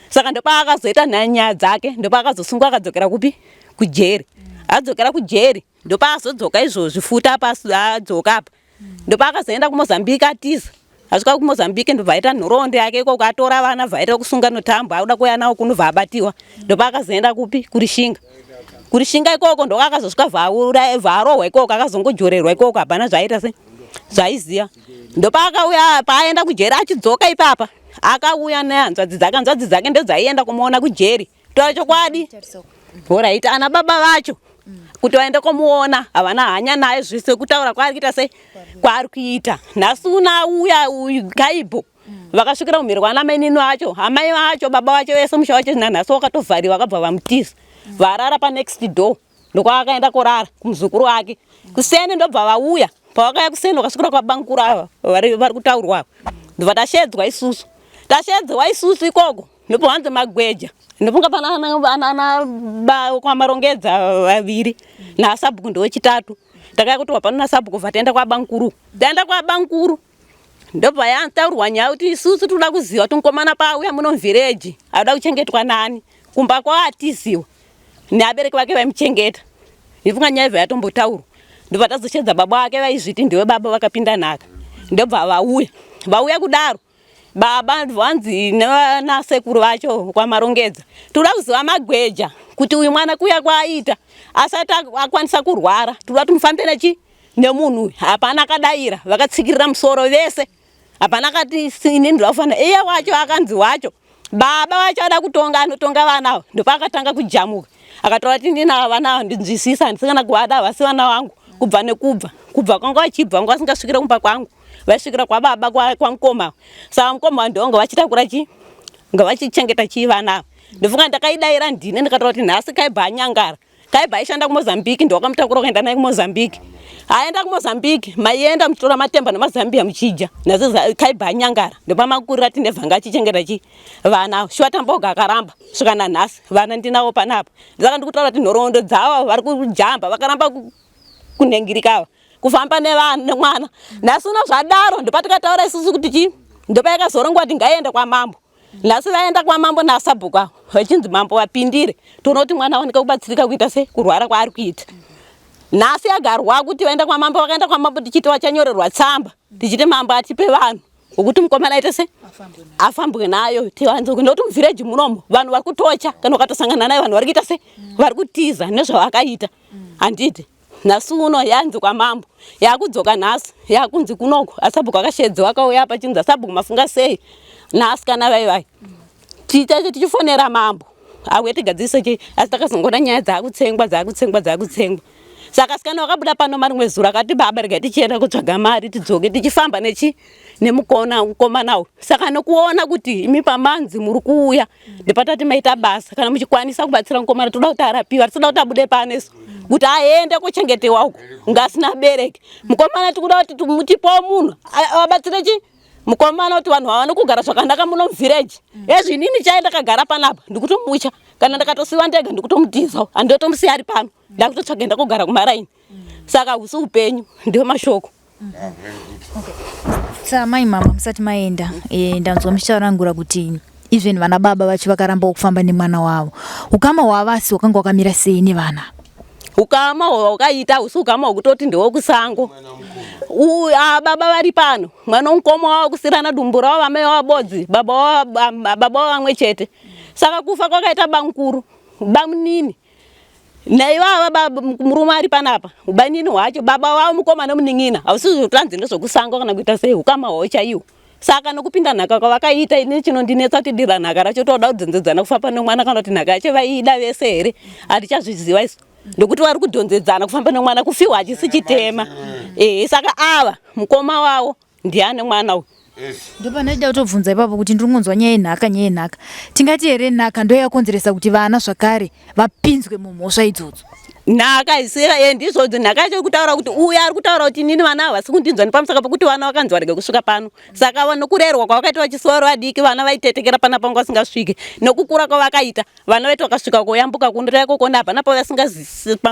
Saka ndopaakazoita nyaya dzake, ndopaakazosungwa akadzokera kupi? Kujeri. Adzokera kujeri, ndopaazodzoka izvozvi futi apa adzoka apa. Ndopaakazoenda kuMozambique atiza. Asvika kuMozambique ndobva aita nhoroondo yake ikoko atora vana bva aita kusunga notambo akuda kuuya nawo kuno bva abatiwa. Ndopaakazoenda kupi? KuRishinga. KuRishinga ikoko ndokwakazosvika bva arohwa ikoko akazongojorerwa ikoko hapana zvaaita se zvaiziva. Ndopaakauya paaenda kujeri achidzoka ipapa akauya nehanzvadzi dzake hanzvadzi dzake ndodzaienda kumuona kujeri. Taura chokwadi. Horaiti ana baba vacho kuti vaende komuona havana hanya naye zvese kutaura kwaari kuita sei kwaari kuita nhasi una uya uyu kaibho vakasvikira kumhiri kwana mainini vacho amai vacho baba vacho vese musha wacho nanhasi wakatovhariwa vakabva vamutiza varara panext door ndokwavakaenda korara kumuzukuru wake kuseni ndobva vauya pavakauya kuseni vakasvikira kwabankuru ava vari kutaurwa ava ndobva tashedzwa isusu tashedzwa isusu ikoko Ndipo hanzi magweja ndofunga pana ana kwamarongedza vaviri nasabhuku ndowechitatu takaya kuti wapano nasabhuku bva taenda kwabankuru taenda kwabankuru ndobva yataurwa nyaya kuti isusu tinoda kuziva kuti mukomana paauya muno muvhireji anoda kuchengetwa nani kumba kwaatiziwa neabereki vake vaimuchengeta ndifunga nyaya ibva yatombotaurwa ndobva tazoshedza baba vake vaizviti ndiwe baba vakapinda nhaka ndobva vauya vauya kudaro Baba vanzi nasekuru vacho kwaMarongedza toda kuziva magweja kuti uyu mwana kuya kwaaita asati akwanisa kurwara toda kuti mufambe nechi nemunhu uyu hapana akadaira vakatsikirira musoro vese hapana akati ini ndinoda kufanira iye wacho akanzi wacho baba vacho ada kutonga anotonga vana ava ndopaakatanga kujamuka akatora kuti ndina vana ava ndinzwisisa handisi kana kuvada havasi vana vangu kubva nekubva kubva kwanga vachibva vanga vasingasvikire kumba kwangu vaisvikira kwababa kwamukoma saka mukoma ndonga vachitakura chi nga vachichengeta chii vana ava ndofunga ndakaidaira ndine ndikataura kuti nhasi kaibva anyangara kaibva aishanda kumozambique ndowakamutakura kuenda naye kumozambique aenda kumozambique maienda muchitora matemba nemazambia muchidya nhasi kaibva anyangara ndopamakurira tine vhanga achichengeta chii vana shuwa tamboga akaramba svika nanhasi vana ndinavo panapa saka ndikutaura kuti nhoroondo dzavo vari kujamba vakaramba kunhengirika ava kufamba nemwana nhasi uno zvadaro ndopatikataura isusu kuti chii ndopayakazorongwa kuti ngaiende kwamambo nhasi vaenda kwamambo nasabhuku avo vachinzi mambo vapindire toona kuti mwana aoneka kubatsirika kuita sei kurwara kwaari kuita nhasi yagarwa kuti vaenda kwamambo vakaenda kwamambo tichiti vachanyorerwa tsamba tichiti mambo atipe vanhu wekuti mukomana aite sei afambwe nayo tiwanze nekuti muvhireji munomo vanhu vari kutocha kana ukatosangana naye vanhu vari kuita sei vari kutiza nezvavakaita handiti Nhasi uno yanzi kwamambo yakudzoka nhasi yakunzi kunoko asabhuku akashedziwa akauya apa chinzi asabhuku mafunga sei naasikana vai vai tichacho tichifonera mambo auye tigadzirise chii asi takazongoona nyaya dzakutsengwa dzakutsengwa dzakutsengwa saka asikana wakabuda pano marimwe zuro akati baba regai tichienda kutsvaga mari tidzoke tichifamba nechi nemukona mukomana uyu saka nokuona kuti imi pamanzi muri kuuya ndipatati maita basa kana muchikwanisa kubatsira mukomana toda kuti arapiwa tisida kuti abude pano isu kuti aende kuchengetewa uko kunge asina bereki mukomana tikuda kuti mutipowo munhu abatsire chi mukomana kuti vanhu vawane kugara zvakanaka muno muvhireji ezvi inini chai ndakagara panapa ndikutomucha kana ndakatosiwa ndega ndikutomutiza handiotomusiya ari pano ndakutotsvaga ndakugara kumaraini saka husi upenyu ndiwo mashoko Samai mama musati maenda e, ndanzwa muchitaurangura kuti even vana baba vacho vakarambawo kufamba nemwana wavo ukama hwavasi wakanga wakamira sei nevana ukama hwakaita husi ukama hwekutoti ndewokusango baba vari pano mwana womukoma wavo kusirana dumbu ravo vamai vavo bodzi baba vavo vamwe chete saka kufa kwakaita bamukuru bamunini Naivava murume ari panapa ubanini hwacho baba wavo mukoma nemunin'ina hausi zvotanzi ndezvokusango kana kuita sei ukama hwavo chaiwo saka nokupinda nhaka kwavakaita ini chinondinetsa kuti dira nhaka racho toda kudhonzedzana kufamba nemwana kana kuti nhaka yacho vaiida vese here hatichazviziva isu ndokuti vari kudhonzedzana kufamba nemwana kufiwa hachisi chitema ehe saka ava mukoma wavo Ndiani mwana uyu? Ndopandachida kutobvunza ipapo kuti ndiri kungonzwa nyaya yenhaka nyaya yenhaka. Tingati here nhaka ndoyakonzeresa kuti vana zvakare vapinzwe mumhosva idzodzo? Nhaka isira ye ndizvo nhaka yacho kutaura kuti uya ari kutaura kuti inini vana havasi kundinzwa nepamusaka pekuti vana vakanzi varege kusvika pano. Saka nokurerwa kwavakaita vachisiwa vari vadiki vana vaitetekera pana panga vasingasvike nokukura kwavakaita vana vaiti vakasvika koyambuka kundira ikoko hapana pavanga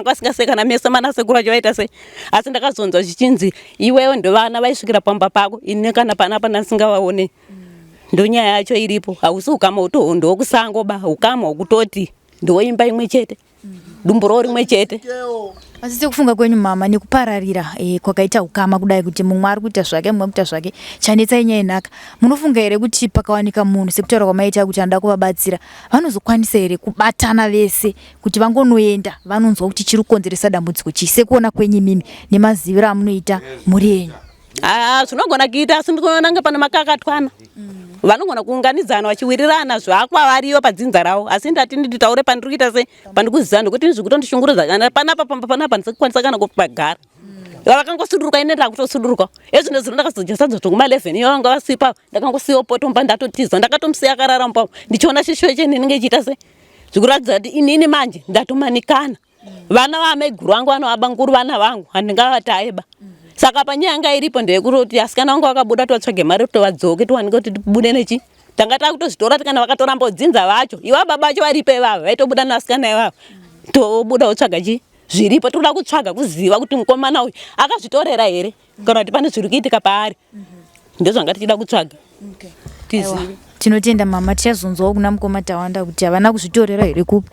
vasingasekana mese mana sekuru vacho vaita sei. Asi ndakazonzwa zvichinzi iwewe ndovana vaisvikira pamba pako ini kana panapa ndisingavaone. Ndonyaya yacho iripo hausi ukama hutohondo kusango ba ukama hwekutoti ndoimba imwe chete. Dumbu ravo rimwe chete. Asi sekufunga kwenyu mama nekupararira eh, kwakaita ukama kudai kuti mumwe ari kuita zvake mumwe kuita zvake chanetsa inyaya yenhaka munofunga here kuti pakawanika munhu sekutaura kwamaita kuti anoda kuvabatsira vanozokwanisa here kubatana vese kuti vangonoenda vanonzwa kuti chiri kukonzeresa dambudziko chii sekuona kwenyu imimi nemaziviro amunoita mhuri yenyu? Ah, zvinogona kuita asi ndikuona kunge pane makakatwana vanogona kuunganidzana vachiwirirana zvakwa variyo padzinza ravo asi ndati nditaure pandiri kuita se pandiri kuziva nekuti zviri kutondishungurudza kana panapa pamba panapa ndisakukwanisa kana kupagara vakangosuduruka ine ndakutosuduruka ezvino zino ndakazodya sadza zvekuma 11 iyo vanga vasipa ndakangosiyawo poto mumba ndatotiza ndakatomusiya akarara mumba ndichiona shisho chene inenge ichiita se zvikuratidza kuti inini manje ndatomanikana Vana vaamaiguru vangu vanovabanguru vana vangu handingavataye ba. Saka panyaya yanga iripo ndeyekutoti asikana vangu vakabuda tovatsvage mari kuti vadzoke tiwanike kuti tibude nechi tanga takutozvitora kuti kana vakatoramba kudzinza vacho iva baba vacho varipo ivava vaitobuda nevasikana ivava tobuda wotsvaga chi zviripo tinoda kutsvaga kuziva kuti mukomana uyu akazvitorera here kana kuti pane zviri kuitika paari ndozvanga tichida kutsvaga tizive. Tinotenda mama, tichazonzwawo kuna mukoma Tawanda kuti havana kuzvitorera here kupi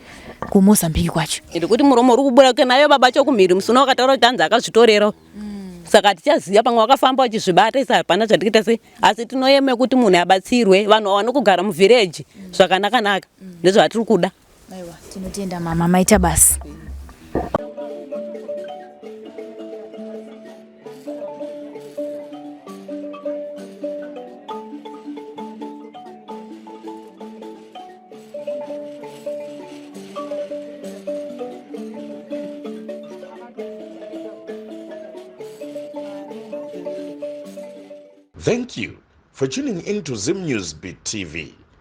kuMozambique kwacho. Ndikuti muromo uri kubuda ke nayo baba chokumhiri musuna wakataura kuti hanzi akazvitorera saka tichaziva pamwe wakafamba uchizvibata isa hapana zvatikuita sei asi tinoyeme kuti munhu abatsirwe vanhu vawane kugara muvhireji zvakanaka naka ndozvatiri kuda. Aiwa, tinotenda mama, maita basa. Thank you for tuning in to Zim News Beat TV.